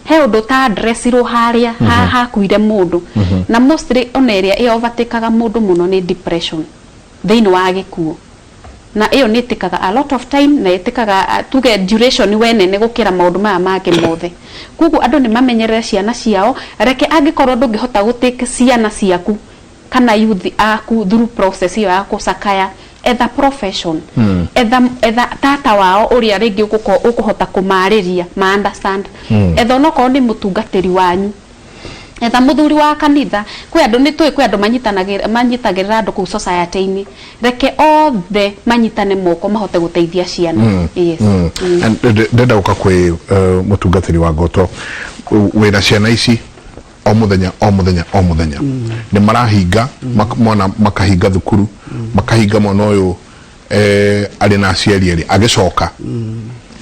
he ũndũ ũta addressirwo harĩa hakuire mũndũ. Na mostly ona ĩrĩa ĩ overtake-aga mũndũ mũno nĩ depression thĩinĩ wa gĩkuũ. Na ĩyo nĩ ĩtĩkaga a lot of time na ĩtĩkaga tuge duration we nene gũkĩra maũndũ maya mangĩ mothe. Koguo andũ nĩ mamenyerere ciana ciao, reke angĩkorwo ndũngĩhota gũ take ciana ciaku kana youth aku through process ĩyo ya gũcakaya, etha profession, etha tata wao ũrĩa rĩngĩ ũgũkorwo ũkũhota kũmarĩria ma understand, etha onokorwo nĩ mũtungatĩri wanyu, etha mũthuri wa kanitha. Kwĩ andũ nĩ tũĩ, kwĩ andũ manyitanagĩra manyitagĩrĩra andũ kũu society-inĩ. Reke othe manyitane moko mahote gũteithia ciana. Yes. And ndenda gũka kwĩ mũtungatĩri wa ngoto wĩna ciana ici o mũthenya o mũthenya o mũthenya nĩ marahinga mwana makahinga thukuru, makahinga mwana ũyũ arĩ na aciari erĩ, agĩcoka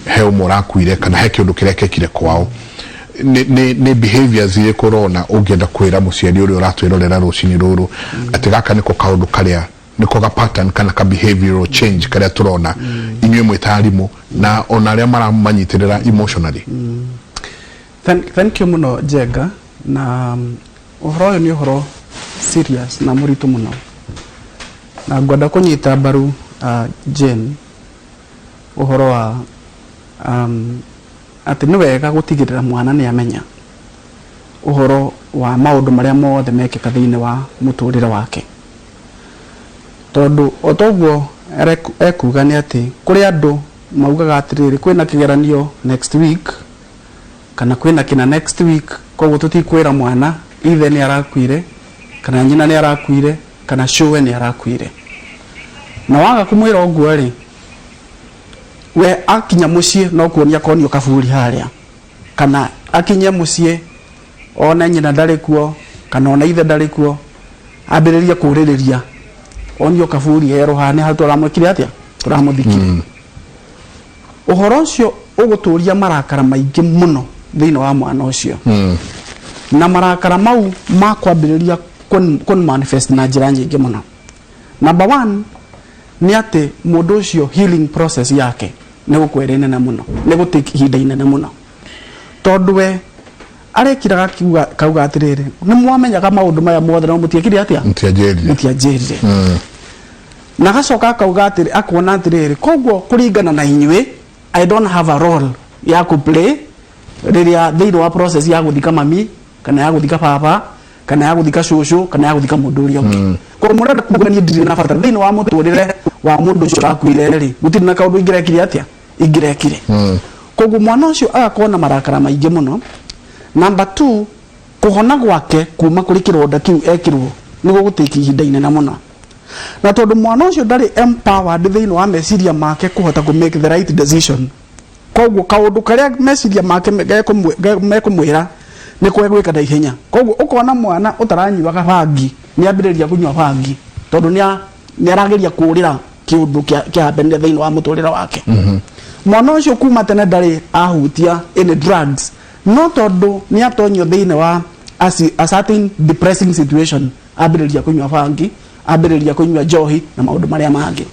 he ũmwe ũrakuire kana he kĩũndũ kĩrĩa kekire kwao. Nĩ behaviors irĩkũ ũrona ũngĩenda kwĩra mũciari ũrĩa ũratwĩrorera rũcinĩ rũrũ atĩ gaka nĩko kaũndũ karĩa nĩko ga pattern kana ka behavioral change karĩa tũrona inyuĩ mwĩ ta arimũ na ona arĩa maramanyitĩrĩra emotionally? Thank you mũno, Njenga. Na ũhoro ũyũ nĩ ũhoro serious na mũritũ mũno, na ngwenda kũnyita mbaru Jane ũhoro wa atĩ nĩ wega gũtigĩrĩra mwana nĩ amenya ũhoro wa maũndũ marĩa mothe mekĩka thĩinĩ wa mũtũrĩre wake, tondũ o toguo ekuga nĩ atĩ kũrĩ andũ maugaga atĩrĩrĩ, kwĩna kĩgeranio next week kana kwĩna kĩna next week, koguo tũtikwĩra mwana ithe nĩ arakuire kana nyina nĩ arakuire kana cũwe nĩ arakuire. Na waga kũmwĩra ũguo rĩ, we akinya mũciĩ no kuonia akonio kaburi harĩa, kana akinye mũciĩ one nyina ndarĩ kuo kana ona ithe ndarĩ kuo, ambĩrĩrie kũrĩrĩria, onio kaburi herũ haha nĩ hau tũramwĩkire atĩa, tũramũthikire. Ũhoro ũcio ũgũtũria marakara maingĩ mũno thĩinĩ wa mwana ũcio, na marakara mau makwambĩrĩria kũ manifest na njĩra nyingĩ mũno. Number one nĩ atĩ mũndũ ũcio healing process yake nĩ gũkorwo ĩrĩ nene mũno, nĩ gũ take ihinda inene mũno, tondũ we arekiraga kiuga kauga atĩrĩrĩ, nĩ mwamenyaga maũndũ maya mothe no mũtiekire atĩa? Mũtianjĩrire. Mũtianjĩrire. Na agacoka akauga atĩrĩ, akona atĩrĩrĩ, koguo kũringana na inyuĩ I don't have a role ya kũ play rĩrĩa thĩinĩ wa process ya gũthika mami kana ya gũthika baba kana ya gũthika cũcũ kana ya gũthika mũndũ ũrĩa ũngĩ. Koguo mũrenda kuga niĩ ndirĩ na bata thĩinĩ wa mũtũrĩre wa mũndũ ũcio ũrakuire rĩ, gũtirĩ na kaũndũ ingĩrekire atĩa, ingĩrekire. Koguo mwana ũcio agakorwo na marakara maingĩ mũno. Number two, kũhona gwake kuma kũrĩ kĩronda kĩu ekĩrwo nĩ gũgũtĩki ihinda inene mũno, na tondũ mwana ũcio ndarĩ empowered thĩinĩ wa meciria make kũhota kũ make the right decision, koguo kaũndũ karĩa meciria make mekũmwĩra nĩ kwegwĩka na ihenya. Koguo ũkona mwana ũtaranyuaga bangi nĩ ambĩrĩria kũnyua bangi, tondũ nĩ arageria kũrĩra kĩũndũ kĩahambanire thĩinĩ wa mũtũrĩre wake. Mwana ũcio kuma tene ndarĩ ahutia any drugs, no tondũ nĩ atonyio thĩinĩ wa a certain depressing situation, ambĩrĩria kũnyua bangi, ambĩrĩria kũnyua njohi na maũndũ marĩa mangĩ.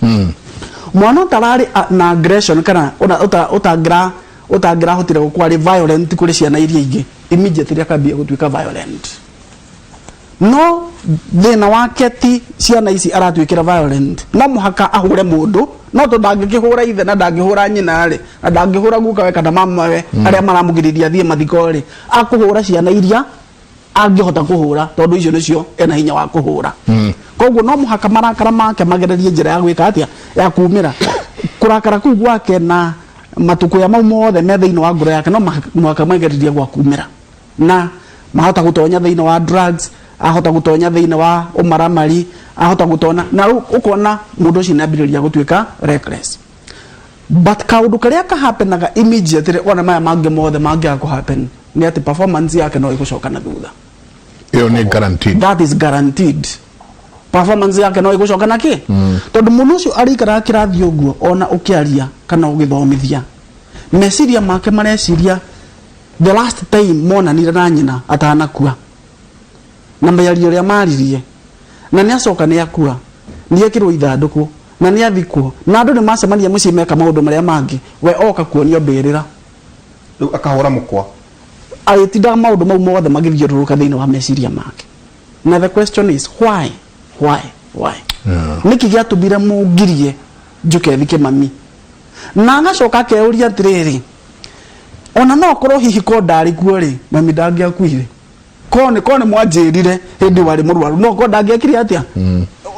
Mwana ũtararĩ na aggression kana ũtangĩrahotire gũkorwo arĩ violent kũrĩ ciana iria ingĩ, immediately akambia gũtuĩka violent. No thĩna wake ti ciana ici aratuĩkĩra violent, no mũhaka ahũre mũndũ, no tondũ ndangĩkĩhũra ithe na ndangĩhũra nyina rĩ, na ndangĩhũra gukawe kana mamawe arĩa maramũgirĩria athiĩ mathiko rĩ, akũhũra ciana iria angĩhota kũhũra, tondũ icio nĩcio ena hinya wa kũhũra. Koguo no mũhaka marakara make magererie njĩra ya gwĩka atĩa, ya kumĩra kũrakara kũu gwake na matukũya mau mothe me thĩinĩ wa ngoro yake, no mũhaka magererie gwa kumĩra, na mahota gũtonya thĩinĩ wa drugs, ahota gũtonya thĩinĩ wa ũmaramari, ahota gũtonya na rĩu ũkona mũndũ ũcio nĩ ambĩrĩria gũtuĩka reckless. But kaũndũ karĩa kahapenaga immediately ona maya mangĩ mothe mangĩaga kũhappen nĩ atĩ performance yake no ĩgũcoka na thutha. Ĩyo nĩ guaranteed. That is guaranteed. Performance yake no ĩgũcoka na kĩ? Tondũ mũndũ ũcio arĩikaraga kĩrathi ũguo ona ũkĩaria kana ũgĩthomithia, meciria make mareciria the last time monanire na nyina atanakua na mĩario ĩrĩa maririe, na nĩ acoka nĩ akua, nĩ ekĩrwo ithandũkũ na nĩ athikwo, na andũ nĩ macemania mũciĩ meka maũndũ marĩa mangĩ, we oka kuonio mbĩrĩra. Rĩu akahũra mũkwa. Agĩtindaga maũndũ mau mothe magĩthiũrũrũka thĩinĩ wa meciria make. Na the question is why? Why? Why? Nĩkĩ gĩatũmire mũngirie njũke thike mami? Na agacoka akeyũria atĩrĩrĩ, ona no korwo hihi ko ndarĩ kuo rĩ, mami ndangĩakuire. Ko nĩ ko nĩ mwanjĩrire hĩndĩ warĩ mũrwaru, no ko ndangĩekire atĩa?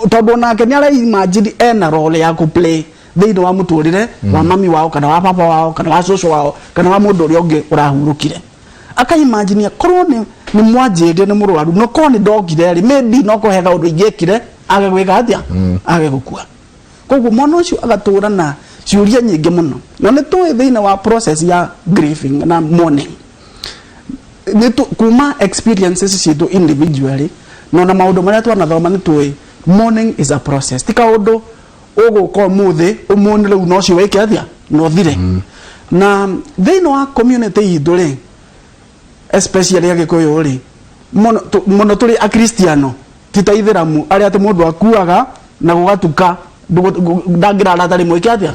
Tondũ onake nĩ areimagine ena role ya kũ play thĩinĩ wa mũtũrĩre wa mami wao kana wa baba wao kana wa cũcũ wao kana wa mũndũ ũrĩa ũngĩ ũrahurũkire. Akaimaginia korwo nĩ nĩ mwanjĩrire nĩ mũrwaru, no korwo nĩ ndokire rĩ, maybe no korwo he kaũndũ ingĩekire age gwĩka atĩa? Age gũkua. Koguo mwana ũcio agatũra na ciũria nyingĩ mũno. Na nĩ tũĩ thĩinĩ wa process ya grieving na mourning, nĩ kuma experiences citũ individually na ona maũndũ marĩa twanathoma, nĩ tũĩ mourning is a process. Ti kaũndũ ũgũka ũmũthĩ ũmũne rĩu no ũcio wĩke atĩa na ũthire. Na thĩinĩ wa community itũ rĩ, especially Agĩkũyũ rĩ, mũno mũno tũrĩ Akristiano, ti ta Ithĩramu arĩa atĩ mũndũ akuaga na gũgatuka ndangĩrara atarĩ mwĩke atĩa.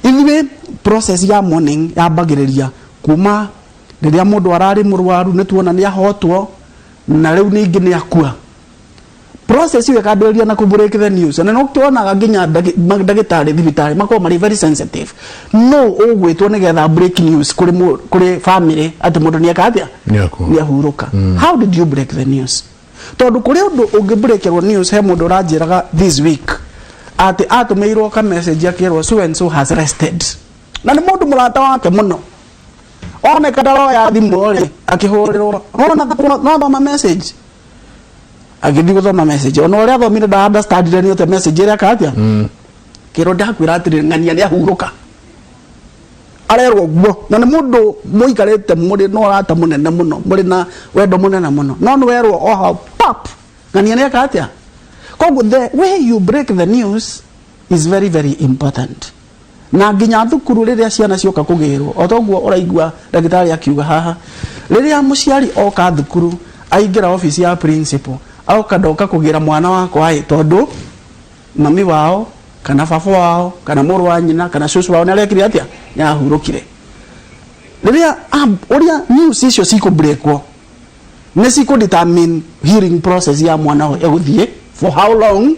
Ithuĩ process ya mourning yambagĩrĩria kuma rĩrĩa mũndũ ararĩ mũrwaru, nĩ tuona nĩ ahotwo na rĩu ningĩ nĩ akua. Process ĩyo ĩkambĩrĩria na kũ break the news, na no tuonaga nginya ndagĩtarĩ thibitarĩ makoragwo marĩ very sensitive no ũgwĩtwo nĩgetha break news kũrĩ kũrĩ family atĩ mũndũ nĩ eka atĩa? Nĩ akua. Nĩ ahurũka. How did you break the news? Tondũ kũrĩ ũndũ ũngĩ breakerwo news. He mũndũ ũranjĩraga this week atĩ atũmĩirwo ka message akĩrwo so and so has rested, na nĩ mũndũ mũrata wake mũno. Oneka ndaroya thimũ rĩ, akĩhũrĩrwo nona no thoma message, agĩthiĩ gũthoma message, ona ũrĩa athomire nda understandire nĩ atĩa message ĩrĩa eka atĩa. Kĩrwo ndakwĩra atĩrĩ, ng'ania nĩ ahurũka, arerwo guo, na nĩ mũndũ mũikarĩte mũrĩ na ũrata mũnene mũno, mũrĩ na wendo mũnene mũno, no nĩ werwo o hau pap ng'ania nĩ eka atĩa. Koguo the way you break the news is very very important. Na nginya thukuru rĩrĩa ciana cioka kũgĩrwo, o toguo ũraigua ndagĩtarĩ akiuga haha, rĩrĩa mũciari oka thukuru, aingĩra ofici ya principal, oka ndoka kũgĩra mwana wakwa ĩ, tondũ mami wao kana baba wao kana mũrũ wa nyina kana cũcũ wao nĩ arekire atĩa? Nĩ ahurũkire. Rĩrĩa ũrĩa news icio cikũ-breakwo nĩ cikũ determine healing process ya mwana ũyũ ĩgũthiĩ for how long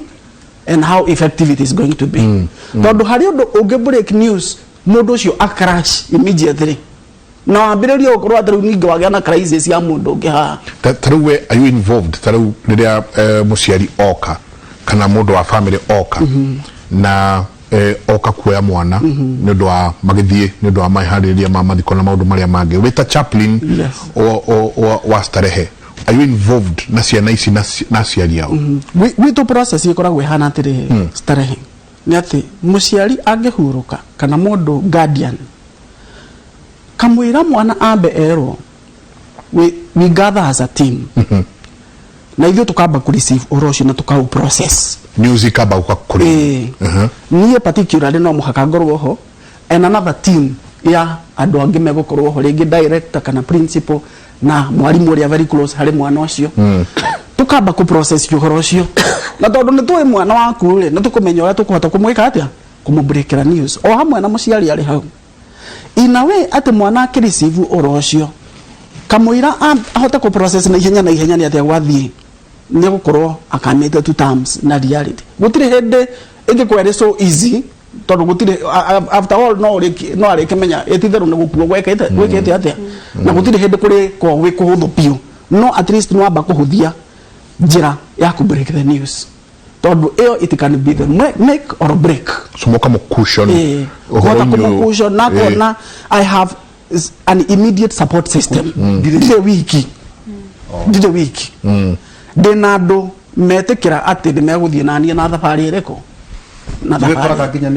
and how effective it is going to be. Tondũ harĩ ũndũ ũngĩ break news, mũndũ ũcio acrash immediately na wambĩrĩrie gũkorwo atĩ rĩu ningĩ wagĩa na crisis ya mũndũ ũngĩ haha. Ta rĩu we, are you involved? Ta rĩu rĩrĩa mũciari oka kana mũndũ wa family oka na oka kuoya mwana nĩ ũndũ wa magĩthiĩ nĩ ũndũ wa maharĩrĩria ma mathiko na maũndũ marĩa mangĩ, wĩ ta chaplain wa Starehe, are you involved na ciana ici na aciari ao? Gwitũ process ĩkoragwo ĩhana atĩrĩrĩ, Starehe, nĩ atĩ mũciari angĩhurũka kana mũndũ guardian kamwĩra mwana ambe erwo, we gather as a team na ithuĩ tũkamba kũ receive ũhoro ũcio na tũkaũ process. News ikamba gũka kũrĩ? Ĩĩ. Niĩ particularly no mũhaka ngorwo ho and another team ya andũ angĩ megũkorwo ho, rĩngĩ director kana principal na mwarimũ ũrĩa very close harĩ mwana ũcio. Tũkamba kũ process ũhoro ũcio, na tondũ nĩ tũĩ mwana waku rĩ, nĩ tũkũmenya ũrĩa tũkũhota kũmwĩka atĩa, kũmũbreakĩra news o hamwe na mũciari arĩ hau, in a way atĩ mwana akĩreceive ũhoro ũcio, kamũira ahote kũ process na ihenya na ihenya nĩ atĩa gwathiĩ, nĩ gũkorwo akamĩte to terms na reality. Gũtirĩ hĩndĩ ĩngĩkorwo ĩrĩ so easy, tondũ gũtirĩ after all no ũrĩki no arĩkĩmenya ĩtitherũ nĩ gũkua gwekĩte gwĩkĩte atĩa, na gũtirĩ hĩndĩ kũrĩ korwo gwĩ kũhũthũ biũ, no at least nĩ wamba kũhũthia njĩra ya kũ break the news, tondũ ĩyo it can be the make or break. So moka mũcushion ũhoro kũhota ũyũ. Kũmũcushion na kuona I have an immediate support system. Ndirĩ wiki, ndirĩ wiki, ndĩna andũ metĩkĩra atĩ nĩ megũthiĩ na niĩ na thabarĩ ĩrĩkũ na wĩkoraga thabarĩ nginya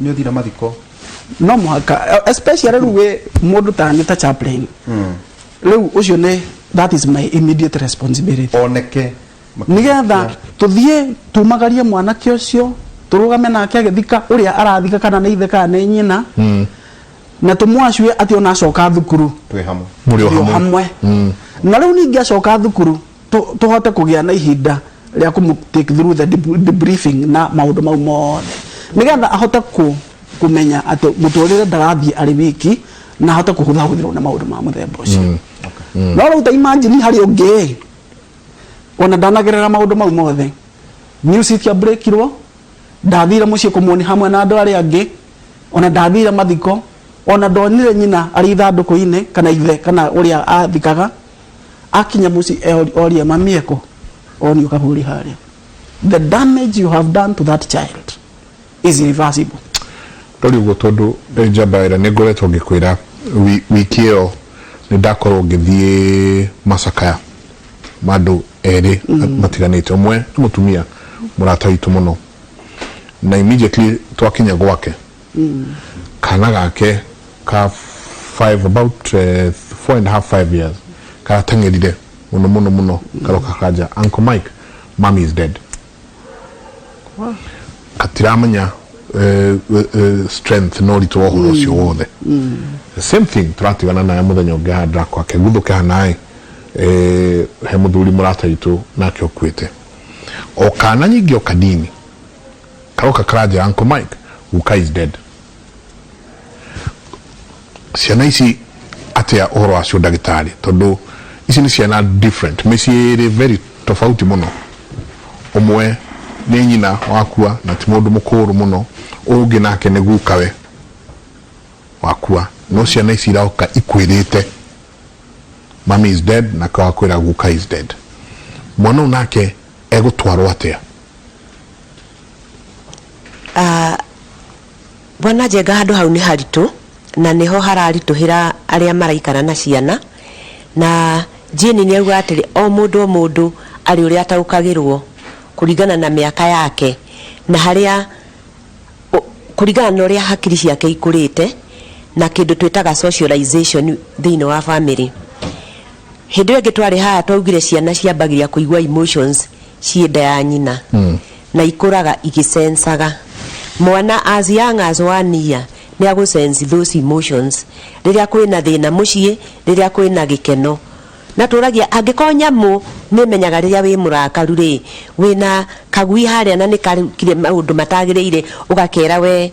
nĩ ũthire mathiko. No mũhaka, especially rĩu wĩ mũndũ ta nĩ ta chaplain, rĩu ũcio nĩ, that is my immediate responsibility. Oneke. Nigetha tuthiĩ tumagarie mwanake ũcio, tũrũgame nake agĩthika ũrĩa arathika, kana nĩ ithe kana nĩ nyina, na tũmwacue atĩ ona acoka thukuru twĩ hamwe. Mũrĩ o tũrĩ o hamwe. Hamwe. Na rĩu ningĩ acoka thukuru, tũhote kũgĩa na ihinda rĩa kũmũ take through the debriefing na maũndũ mau mothe, nĩgetha ahote kũmenya atĩ mũtũrĩre ndarathiĩ arĩ wiki, na ahote kũhũthahũthĩrwo nĩ maũndũ ma mũthemba ũcio. No rĩu ta imagine harĩ ũngĩ ona ndanagerera maũndũ mau mothe, news itiambĩrĩkirwo, ndathire mũciĩ kũmuoni hamwe na andũ arĩa angĩ, ona ndathire mathiko, ona ndonire nyina arĩ ithandũkũ-inĩ kana ithe kana ũrĩa athikaga. Akinya mũciĩ orie mami eko onio kaburi harĩa. The damage you have done to that child is irreversible. Ndori ũguo tondũ njamba ĩra nĩ ngoretwo ngĩkwĩra wiki ĩyo nĩ ndakorwo ngĩthiĩ macakaya ma andũ erĩ matiganĩte. Ũmwe nĩ mũtumia mũrata witũ mũno, na immediately twakinya gwake, kana gake ka five, about 4.5, 5 years, karateng'erire mũno mũno mũno, karoka kanja, "Uncle Mike, mommy is dead." Katiramenya strength na ũritũ wa ũhoro ũcio wothe. The same thing tũratigana naye mũthenya ũngĩ haha ndĩrakwake guthũke hanaĩ, he mũthuri mũrata witũ nake ũkuĩte, o kana nyingĩ o kanini karoka karanjĩra, "Uncle Mike, guka is dead." Ciana ici atia ũhoro wacio, ndagĩtarĩ? Tondũ ici nĩ ciana different, mĩciĩ ĩrĩ very tofauti mũno. Ũmwe nĩ nyina wakua na ti mũndũ mũkũrũ mũno, ũyũ ũngĩ nake nĩ gukawe wakua, no ciana ici iroka ikwĩrĩte, "Mommy is dead," na wakwĩra, "Guka is dead." Mwana ũyũ nake egũtwarwo atĩa? Bwana Njenga, handũ hau nĩ haritũ na nĩho hararitũhĩra arĩa maraikara na ciana. Na Jane nĩ auga atĩrĩ, o mũndũ o mũndũ arĩ ũrĩa ataũkagĩrwo kũringana na mĩaka yake na harĩa kũringana na ũrĩa hakiri ciake ikũrĩte na kĩndũ twĩtaga socialization thĩinĩ wa family. Hĩndĩ ĩyo ĩngĩ twarĩ haha twaugire ciana ciambagĩria kũigua emotions ciĩ nda ya nyina na ikũraga igĩsensaga. Mwana as young as 1 year nĩ agũ sense those emotions, rĩrĩa kwĩna thĩna mũciĩ, rĩrĩa kwĩna gĩkeno. Na tũragia, angĩkorwo nyamũ nĩ ĩmenyaga rĩrĩa wĩ mũrakaru rĩ, wĩna kagui harĩa na nĩ karukire maũndũ matagĩrĩire, ũgakera we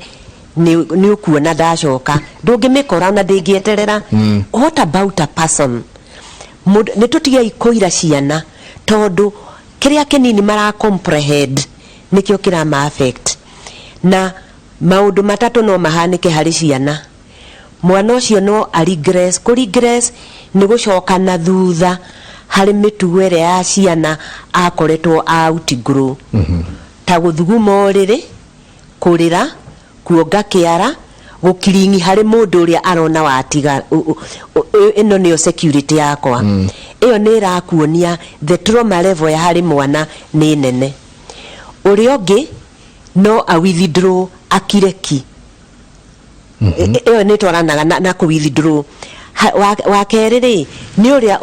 nĩ ũkuona ndacoka, ndũngĩmĩkora ona ndĩngĩeterera. What about a person? Nĩ tũtigei kũira ciana, tondũ kĩrĩa kĩnini mara comprehend nĩkĩo kĩrama affect. Na maũndũ matatũ no mahanĩke harĩ ciana. Mwana ũcio no a regress. Kũ regress nĩ gũcoka na thutha harĩ mĩtugo ĩrĩa ya ciana akoretwo outgrow, ta gũthuguma ũrĩrĩ, kũrĩra, kuonga kĩara, gũkiringi harĩ mũndũ ũrĩa arona watiga ĩno nĩyo security yakwa. Ĩyo nĩ ĩrakuonia the trauma level ya harĩ mwana nĩ nene. Ũrĩa ũngĩ no a withdraw, akire ki. Ĩyo nĩ ĩtwaranaga na kũ withdraw. Wa kerĩ rĩ, nĩ ũrĩa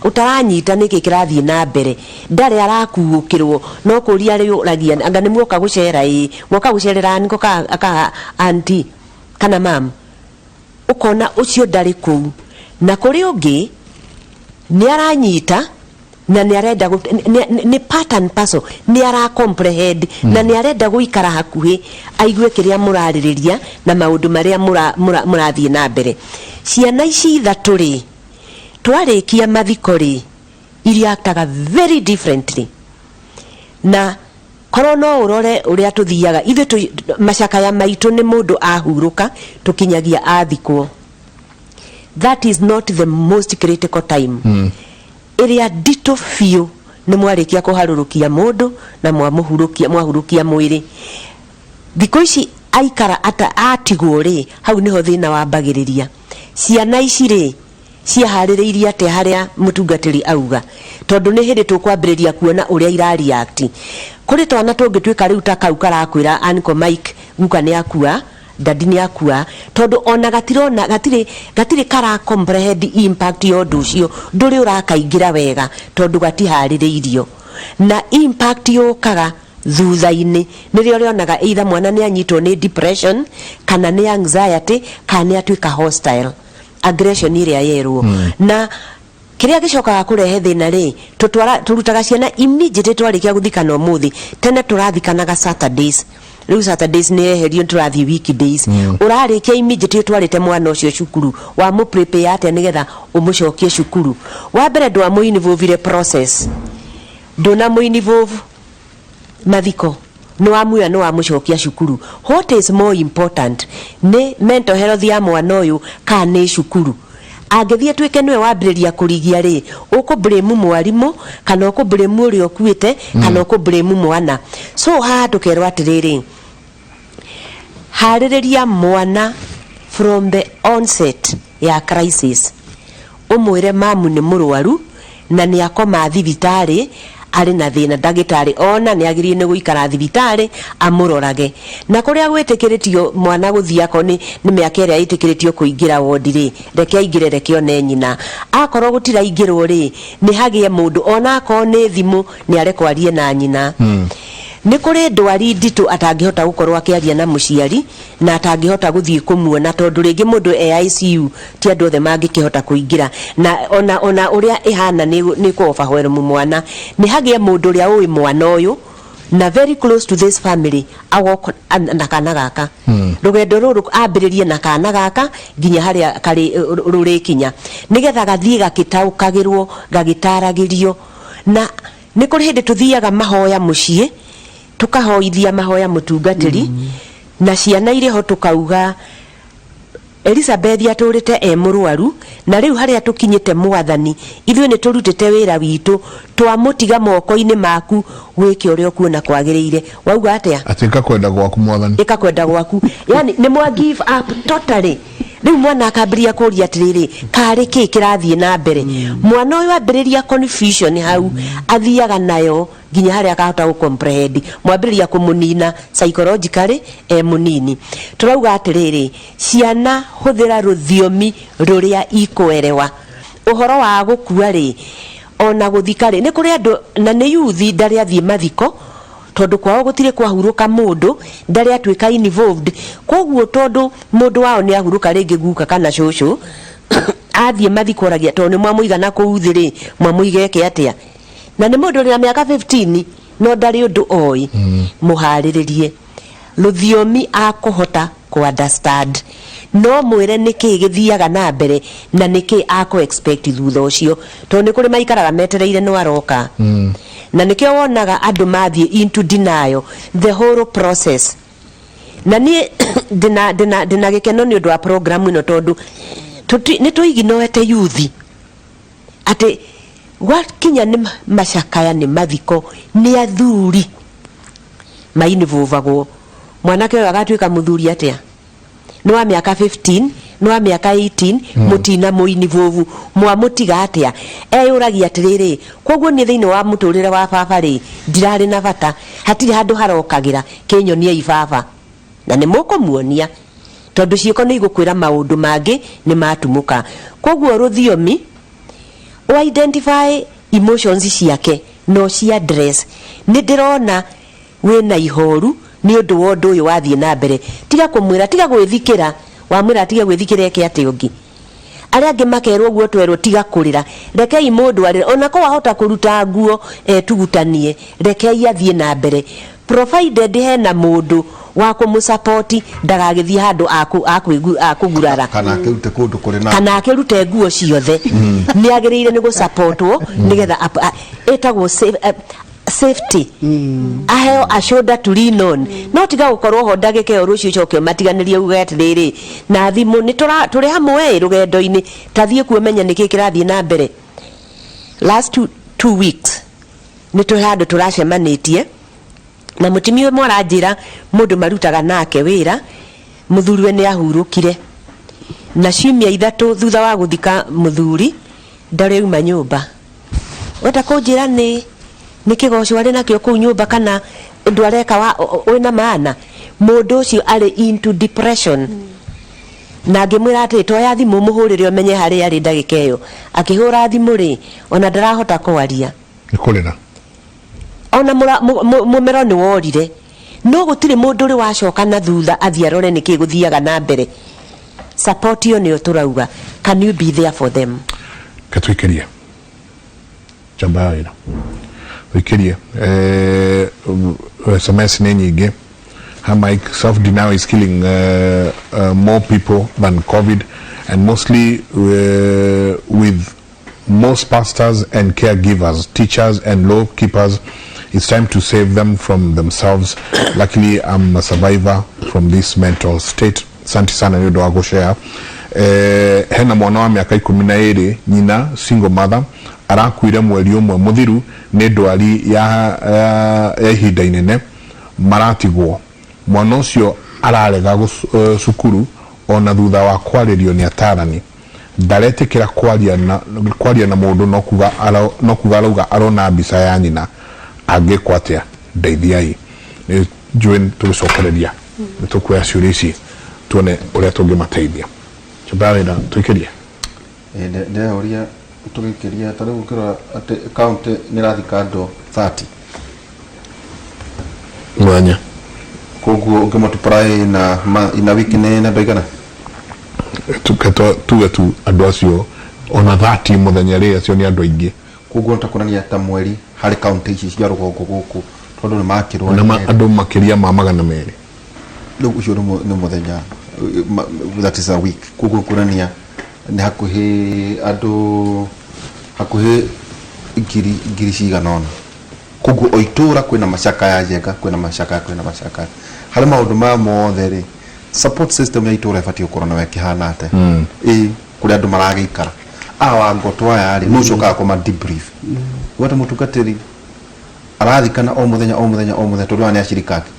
ũtaranyita nĩkĩ kĩrathiĩ na mbere, ndarĩ arakuũkĩrwo, no kũria arĩũragia, anga nĩ muoka gũcera? Ĩ mwoka gũcerera niko ka auntie kana mam? Ũkona ũcio ndarĩ kũu. Na kũrĩ ũngĩ nĩ aranyita na nĩ arenda nĩ part and parcel, nĩ ara comprehend na nĩ arenda gũikara hakuhĩ aigue kĩrĩa mũrarĩrĩria na maũndũ marĩa mũrathiĩ na mbere. Ciana ici ithatũ rĩ, twarĩkia mathiko rĩ, iriactaga very differently. Na korwo no ũrore ũrĩa tũthiaga ithuĩ macakaya maitũ, nĩ mũndũ ahurũka tũkinyagia athikwo. That is not the most critical time. Ĩrĩa nditũ biũ nĩ mwarĩkia kũharũrũkia mũndũ na mwamũhurũkia, mwahurũkia mwĩrĩ. Thikũ ici aikara ata atigwo rĩ, hau nĩho thĩna wambagĩrĩria. Ciana ici rĩ, ciaharĩrĩirie atĩa harĩa mũtungatĩri auga? Tondũ nĩ hĩndĩ tũkwambĩrĩria kuona ũrĩa ira react. Kũrĩ twana tũngĩtuĩka rĩu ta kau karakwĩra, "Uncle Mike, guka nĩ akua," Daddy nĩ akua, tondũ ona gatirona, gatirĩ, gatirĩ kara comprehend impact ya ũndũ ũcio, ndũrĩ ũrakaingĩra wega tondũ gatiharĩrĩirio. Na impact yũkaga thutha-inĩ, nĩrĩo ũrĩonaga either mwana nĩ anyitwo nĩ depression, kana nĩ anxiety, kana nĩ atuĩka hostile, aggression ĩrĩa yerwo. Na Kĩrĩa gĩcokaga kũrehe thĩna rĩ, tũtwara, tũrutaga ciana immediately twarĩkia gũthikana ũmũthĩ. Tene tũrathikanaga Saturdays. Rĩu Saturdays nĩ yeherio tũrathiĩ weekdays. Ũrarĩkia immediately ũtwarĩte mwana ũcio cukuru. Wamũ prepare atĩa nĩgetha ũmũcokie cukuru? Wa mbere ndwamũ involve process. Ndũnamũ involve mathiko. Nĩwamuoya nĩwamũcokia cukuru. What is more important? Nĩ mental health ya mwana ũyũ kana nĩ cukuru? Angĩthiĩ atuĩke nĩwe wambĩrĩria kũrigia rĩ, ũkũ blame mwarimũ kana ũkũ blame ũrĩa ũkuĩte kana ũkũ blame mwana. So haha tũkerwo atĩrĩrĩ, harĩrĩria mwana from the onset ya crisis. Ũmwĩre mamu nĩ mũrwaru na nĩ akoma thibitarĩ arĩ na thĩna ndagĩtarĩ ona nĩ agĩrĩire nĩ gũikara thibitarĩ amũrorage. Na kũrĩa gwĩtĩkĩrĩtio mwana gũthiĩ akorwo nĩ nĩ mĩaka ĩrĩa ĩtĩkĩrĩtio kũingĩra wondi rĩ, reke aingĩre reke one nyina. Akorwo gũtiraingĩrwo rĩ, nĩ hagĩe mũndũ ona akorwo nĩ thimũ nĩ arekwo arie na nyina. Nĩ kũrĩ ndwari nditũ atangĩhota gũkorwo akĩaria na mũciari na atangĩhota gũthiĩ kũmuona tondũ rĩngĩ mũndũ e ICU ti andũ othe mangĩkĩhota kũingĩra na ona ona ũrĩa ĩhana nĩ nĩ kũ overwhelm mwana. Nĩ hagĩe mũndũ ũrĩa ũĩ mwana ũyũ na very close to this family agoka na kana gaka. Rũgendo rũrũ ambĩrĩrie na kana gaka nginya harĩa karĩ rũrĩkinya nĩgetha gathiĩ gakĩtaũkagĩrwo gagĩtaragĩrio. Na nĩ kũrĩ hĩndĩ tũthiaga mahoya mũciĩ tũkahoithia mahoya mũtungatĩri na ciana irĩ ho tũkauga Elizabeth atũrĩte e mũrwaru na rĩu harĩa tũkinyĩte mwathani ithuĩ nĩ tũrutĩte wĩra witũ twamũtiga moko-inĩ maku wĩke ũrĩa ũkuona kwagĩrĩire. Wauga atĩa? Atĩ ĩka kwenda gwaku mwathani. Ĩka kwenda gwaku. Yani nĩ mwa give up totally. Rĩu mwana akambĩrĩria kũria atĩrĩrĩ, karĩ kĩ kĩrathiĩ na mbere? Mwana ũyũ ambĩrĩria confusion hau athiaga nayo nginya harĩa akahota gũ comprehend. Mwambĩrĩria kũmũnina psychologically e mũnini. Tũrauga atĩrĩrĩ, ciana hũthĩra rũthiomi rũrĩa ikũerewa. Ũhoro wa gũkua rĩ, ona gũthika rĩ, nĩ kũrĩ andũ na nĩ youth ndarĩ athiĩ mathiko, tondũ kwao gũtirĩ kwahurũka mũndũ, ndarĩ atuĩka involved. Koguo tondũ mũndũ wao nĩ ahurũka rĩngĩ guka kana cũcũ, athiĩ mathiko oragia tondũ nĩ mwamũiga na kũu thĩ rĩ, mwamũiga eke atĩa? Na nĩ mũndũ ũrĩ na mĩaka 15 no ndarĩ ũndũ oĩ. Mũharĩrĩrie rũthiomi akũhota kũ understand. No mwĩre nĩkĩĩ gĩthiaga na mbere na nĩkĩĩ akũ expect thutha ũcio. Tondũ nĩ kũrĩ maikaraga metereire nũ aroka. Na nĩkĩo wonaga andũ mathiĩ into denial the whole process. Na niĩ ndĩna, ndĩna, ndĩna gĩkeno nĩ ũndũ wa program ĩno tondũ nĩ tũiginoete youth. Atĩ gwakinya nĩ macakaya nĩ mathiko nĩ athuri mainivũvagwo. Mwanake ũyũ agatuĩka mũthuri atĩa? Nĩ wa mĩaka 15, nĩ wa mĩaka 18, mũtina mũinivũvu, mwamũtiga atĩa? Eyũragia atĩrĩrĩ, kwoguo niĩ thĩinĩ wa mũtũrĩre wa baba rĩ, ndirarĩ na bata, hatirĩ handũ harokagĩra, kĩnyoniei baba. Na nĩ mũkũmuonia, tondũ ciĩko nĩ igũkwĩra maũndũ mangĩ nĩ matumũka. Kwoguo rũthiomi, ũ identify emotions ciake na ũci address. Nĩ ndĩrona wĩna ihoru nĩ ũndũ wa ũndũ ũyũ wathiĩ na mbere. Tiga kũmwĩra, tiga gwĩthikĩra. Wamwĩra atige gwĩthikĩra eke atĩa ũngĩ? Arĩa angĩ makerwo ũguo twerwo tiga kũrĩra. Rekei mũndũ arĩre. Ona korwo ahota kũruta nguo etugutanie, rekei athiĩ na mbere. Provided hena mũndũ wa kũmũ support ndagagĩthiĩ handũ akũgurara. Kana akĩrute kũndũ kũrĩ na Kana akĩrute nguo ciothe. Nĩ agĩrĩire nĩ gũ supportwo nĩgetha ĩtagwo safety. Aheo a shoulder to lean on. No tiga gũkorwo ho ndagĩka ĩyo rũciũ ũcoke ũmatiganĩrie uge atĩrĩrĩ, na thimũ nĩ tũrĩ hamwe ĩ rũgendo-inĩ, ta thiĩ kuo ũmenye nĩkĩ kĩrathiĩ na mbere. Last 2 weeks nĩ tũrĩ handũ tũracemanĩtie na mũtumia ũmwe aranjĩra mũndũ marutaga nake wĩra, mũthuriwe nĩ ahurũkire na ciumia 3 thutha wa gũthika mũthuri ndarĩ auma nyũmba. Wenda kũnjĩra nĩ nĩ kĩgoco arĩ nakĩo kũu nyũmba kana ũndũ areka wa wĩna maana? Mũndũ ũcio arĩ into depression. Na ngĩmwĩra atĩrĩ, toya thimũ ũmũhũrĩre ũmenye harĩa arĩ ndagĩka ĩyo. Akĩhũra thimũ rĩ, ona ndarahota kwaria. Nĩ kũrĩra. Ona mũmero nĩ worire. No gũtirĩ mũndũ ũrĩ wacoka na thutha athiĩ arore nĩkĩ gũthiaga na mbere. Support ĩyo nĩyo tũrauga. Can you be there for them? Reke tũikĩrie njamba ya wĩra tũikĩrie eh, sms nĩ nyingĩ ha Mike self denial is killing more people than covid and mostly with most pastors and caregivers teachers and law keepers it's time to save them from themselves luckily I'm a survivor from this mental state Asante sana nĩ ũndũ wa gũshare. Eh, hena mwana wa mĩaka 12 nyina single mother arakuire mweri ũmwe mũthiru nĩ ndwari ya, ya, ya ihinda inene maratigwo mwana ũcio ararega gũc- eh, cukuru ona thutha wa kwarĩrio nĩ atarani ndaretĩkĩra kwaria na, kwaria na mũndũ no kuga ara- no kuga arauga arona mbica ya nyina angĩkwo atĩa ndeithiai Nĩ njũĩ tũgĩcokereria nĩ tũkuoya ciũria ici tuone ũrĩa tũngĩmateithia njamba wĩra tũikĩrie Ndĩrehoria tũgĩkĩria ta rĩu ũkĩrora atĩ county nĩ ĩrathika andũ 30 mwanya koguo ũngĩ multiply na ina wiki nĩ na andũ aigana tuge tuge tu andũ acio ona 30 mũthenya rĩ acio nĩ andũ aingĩ koguo nĩ ta kuonania ta mweri harĩ county ici cia rũgongo gũkũ tondũ nĩ makĩrwo na andũ makĩria ma 200 rĩu ũcio nĩ mũthenya that is a week koguo kuonania nĩ hakuhĩ andũ hakuhĩ ngiri cigana ũna koguo o itũra kwĩna macakaya Njenga kwĩna macakaya kwĩna macakaya harĩ maũndũ maya mothe rĩ support system ya itũra ĩbatiĩ gũkorwo nayo ĩkĩhana atĩa ĩ kũrĩa andũ maragĩikara aya wangoto aya rĩ nũ ũcokaga kũma debrief gwata mũtungatĩri arathikana o mũthenya o mũthenya o mũthenya tondũ aya nĩ acirika ake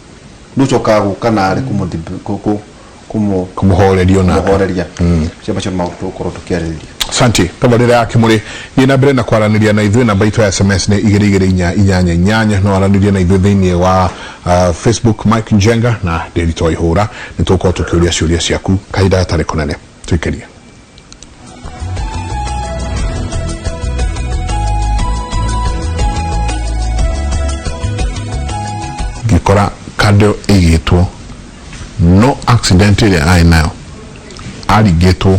nũ ũcokaga gũka narĩ kũmũ kũmũhoreria onake kũmũhoreria cio macio nĩ maũndũ tũgũkorwo tũkĩarĩrĩria Asante tabarĩra ya Kĩmũrĩ thiĩ na mbere na kwaranĩria na ithuĩ namba itũ ya SMS nĩ 22488 no aranĩrie na ithuĩ thĩinĩ wa Facebook Mike Njenga na Ndĩritũ Waihũra nĩ tũgũkorwo tũkĩũria ciũria ciaku kahinda gatarĩ kũnene tũikĩrie ngĩkora kando ĩigĩtwo no accident ĩrĩa arĩ nayo aringĩtwo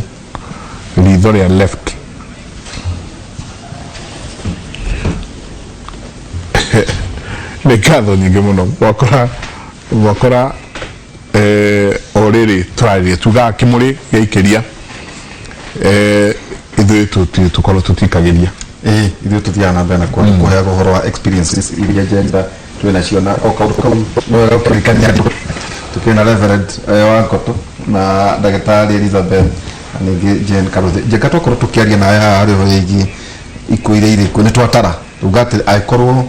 ritho rĩa left nĩ ngatho nyingĩ mũno gwakora gwakora eh, o rĩrĩ tũrarĩria tugaga kĩmũrĩ gĩaikĩria eh, ithuĩ tũkorwo tũtikagĩria ĩĩ ithuĩ tũthiaga na mbere na kũheaga ũhoro wa experiences iria njega twĩ nacio na o kaũndũ kau nĩ wega kũririkania andũ tũkĩrĩ na Reverend wa Ngoto na ndagĩtarĩ Elizabeth na ningĩ Jane Karuthi Njenga twakorwo tũkĩaria nawe haha harĩ ũhoro wĩgiĩ ikuũ iria irĩ kuo nĩ twatara tuga atĩ angĩkorwo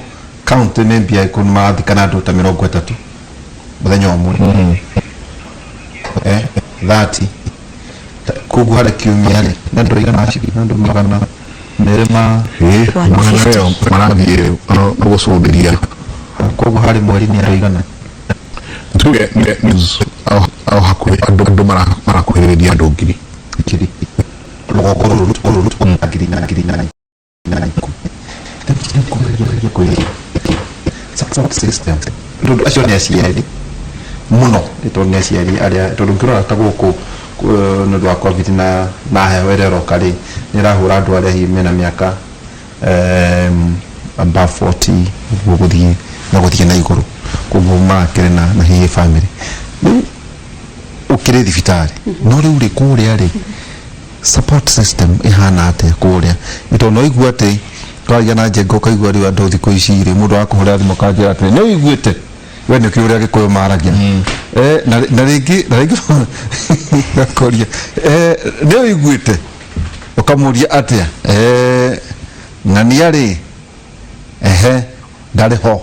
county maybe angĩkorwo nĩ marathikana andũ ta 30 mũthenya ũmwe 30 koguo harĩ kiumia rĩ nĩ andũ aigana acio nĩ andũ 200 ma Ĩĩ, 200 marathiĩ gũcũthĩria koguo harĩ mweri nĩ andũ aigana tuge news au hakuhĩ andũ marakuhĩrĩria andũ ngiri ngiri rũgongo rũrũ rũrũ ngiri na ngiri na na ikũmi support system tondũ acio nĩ aciari mũno nĩ tondũ nĩ aciari arĩa tondũ ũngĩrora ta gũkũ nĩ ũndũ wa covid na na heho ĩrĩa ĩroka rĩ nĩ ĩrahũra andũ arĩa hihi mena mĩaka above 40 ũguo gũthiĩ na gũthiĩ na igũrũ koguo marakĩrĩ na na hihi family rĩu ũkĩrĩ thibitarĩ no rĩu rĩ kũrĩa rĩ support system ĩhana atĩa kũrĩa nĩ tondũ no ũigue atĩ twaragia na Njenga ũkaigua rĩu andũ thikũ ici rĩ mũndũ akũhũrĩra thimũ akanjĩra atĩrĩ nĩ ũiguĩte we nĩ ũkĩũĩ ũrĩa Gĩkũyũ maragia na na rĩngĩ na rĩngĩ ngakũria nĩ ũiguĩte ũkamũria atĩa ng'ania rĩ ehe ndarĩ ho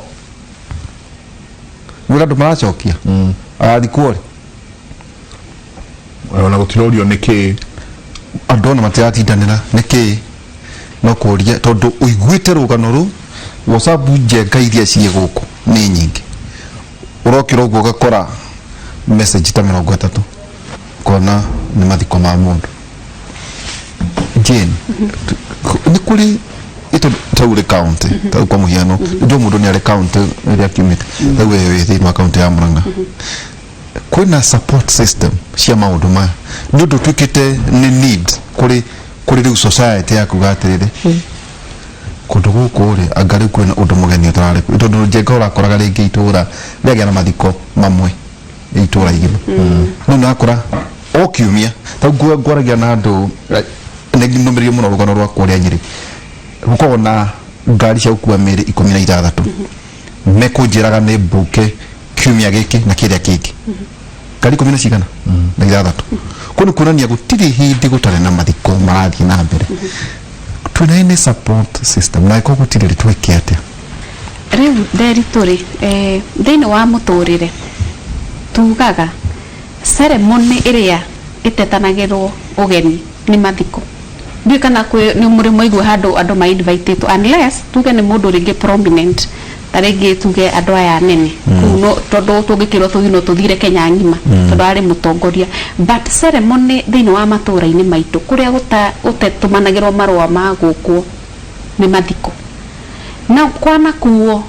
nĩ ũrĩa andũ maracokia arathikwo rĩ ona gũtirorio nĩ kĩ andũ ona matiratindanĩra nĩ kĩ no kũria tondũ ũiguĩte rũgano rũ WhatsApp njenga iria ciĩ gũkũ nĩ nyingĩ ũrokĩra ũguo ũgakora Message ta 30 kona nĩ mathiko ma mũndũ. Jane, nĩ kũrĩ ĩtondũ tau rĩ county, tau kwa mũhiano njũ mũndũ nĩ arĩ county ĩrĩa akiumĩte, tau we wĩ thĩinĩ wa county ya Murang'a, kwĩna support system cia maũndũ maya nĩ ũndũ ũtuĩkĩte nĩ need kũrĩ kũrĩ rĩu society ya kuga atĩrĩrĩ, kũndũ gũkũ rĩ, anga rĩu kwĩna ũndũ mũgeni ũtararĩ kuo, tondũ njenga ũrakoraga rĩngĩ itũra rĩagĩa na mathiko mamwe itũra igima, no nĩ ũrakora o kiumia. Tau ngwaragia na andũ, nĩ nũmĩrĩirie mũno rũgano rwa kũrĩa Nyĩrĩ, gũkoragwo na ngari cia gũkua mĩĩrĩ 16, mekũnjĩraga nĩ mbuke kiumia gĩkĩ na kĩrĩa kĩngĩ, ngari ikũmi na cigana na ithathatũ. Kũu nĩ kuonania gũtirĩ hĩndĩ gũtarĩ na mathiko marathiĩ na mbere. Twĩna any support system? Na ĩkorwo gũtirĩ rĩ, twĩke atĩa? Rĩu Nderitu rĩ, thĩinĩ wa mũtũrĩre tugaga ceremony ĩrĩa ĩtetanagĩrwo ũgeni nĩ mathiko. Ndiũĩ kana kwĩ nĩ mũrĩ mwaigua handũ andũ ma invitĩtwo, unless tuge nĩ mũndũ rĩngĩ prominent, ta rĩngĩ tuge andũ aya anene kũu, no tondũ tũngĩkĩrwo tũthiĩ no tũthire Kenya ng'ima tondũ arĩ mũtongoria. But ceremony thĩinĩ wa matũra-inĩ maitũ kũrĩa gũtetũmanagĩrwo marũa ma gũkwo nĩ mathiko. Na kwanakuo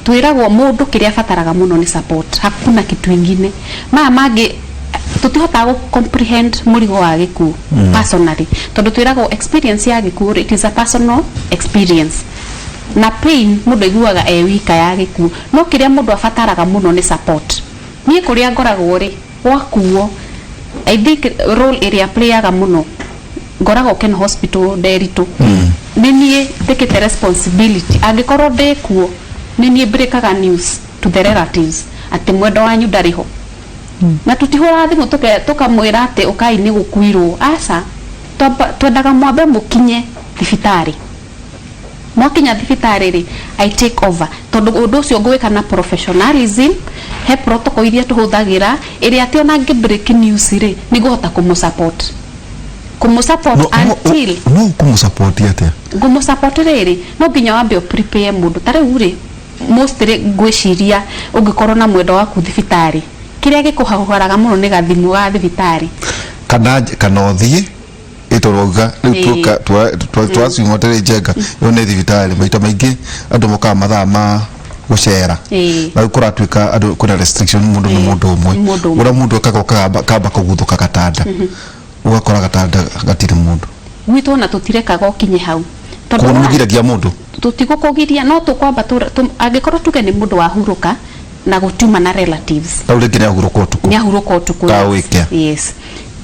twĩragwo mũndũ kĩrĩa abataraga mũno nĩ support, hakuna kitu ingine. Maya mangĩ tũtihotaga gũ comprehend mũrigo wa gĩkuũ personally, tondũ twĩragwo experience ya gĩkuũ, it is a personal experience, na pain mũndũ aiguaga e wika ya gĩkuũ. No kĩrĩa mũndũ abataraga mũno nĩ support. Niĩ kũrĩa ngoragwo rĩ, gwakuo, I think role ĩrĩa playaga mũno, ngoragwo Ken Hospital Nderitu, nĩ niĩ ndĩkĩte responsibility. Angĩkorwo ndĩ kuo, nĩ niĩ breakaga news to the relatives atĩ mwendo wanyu ndarĩ ho. Na tutihũra thimũ tũkamwĩra atĩ ũkai nĩ gũkuirwo, aca. Twendaga mwambe mũkinye thibitarĩ. Mwakinya thibitarĩ rĩ, I take over, tondũ ũndũ ũcio ngũwĩka na professionalism. He protocol iria tũhũthagĩra ĩrĩa atĩ ona ngĩ break news rĩ, nĩ ngũhota kũmũ support until No kũmũsupport atĩa? Ngũmũ support rĩrĩ, no nginya wambe prepare mũndũ. Ta rĩu rĩ, mostly ngwĩciria ũngĩkorwo na mwendo waku thibitarĩ, kĩrĩa gĩkũhahũraga mũno nĩ gathimũ ga thibitarĩ. Kana ũthiĩ ĩtũrauga rĩu tuoka twaciuma atĩrĩ, njenga ĩyo nĩ thibitarĩ, maita maingĩ andũ mokaga mathaa ma gũcera. Na rĩu kũratuĩka andũ kwĩna restriction, mũndũ nĩ mũndũ ũmwe. Mũndũ ũmwe. Ũrĩa mũndũ ekaga, ũkamba kamba kũguthũka gatanda, ũgakora gatanda gatirĩ mũndũ. Gwitũ ona tũtirekaga ũkinye hau. Tondũ koguo nĩmũgiragia mũndũ? Tũtigũkũgiria, no tũkwamba angĩkorwo tuge nĩ mũndũ wahurũka na gũtiuma na relatives. Rĩu rĩngĩ nĩ ahurũka ũtukũ. Nĩ ahurũka ũtukũ. Ka wĩke. Yes,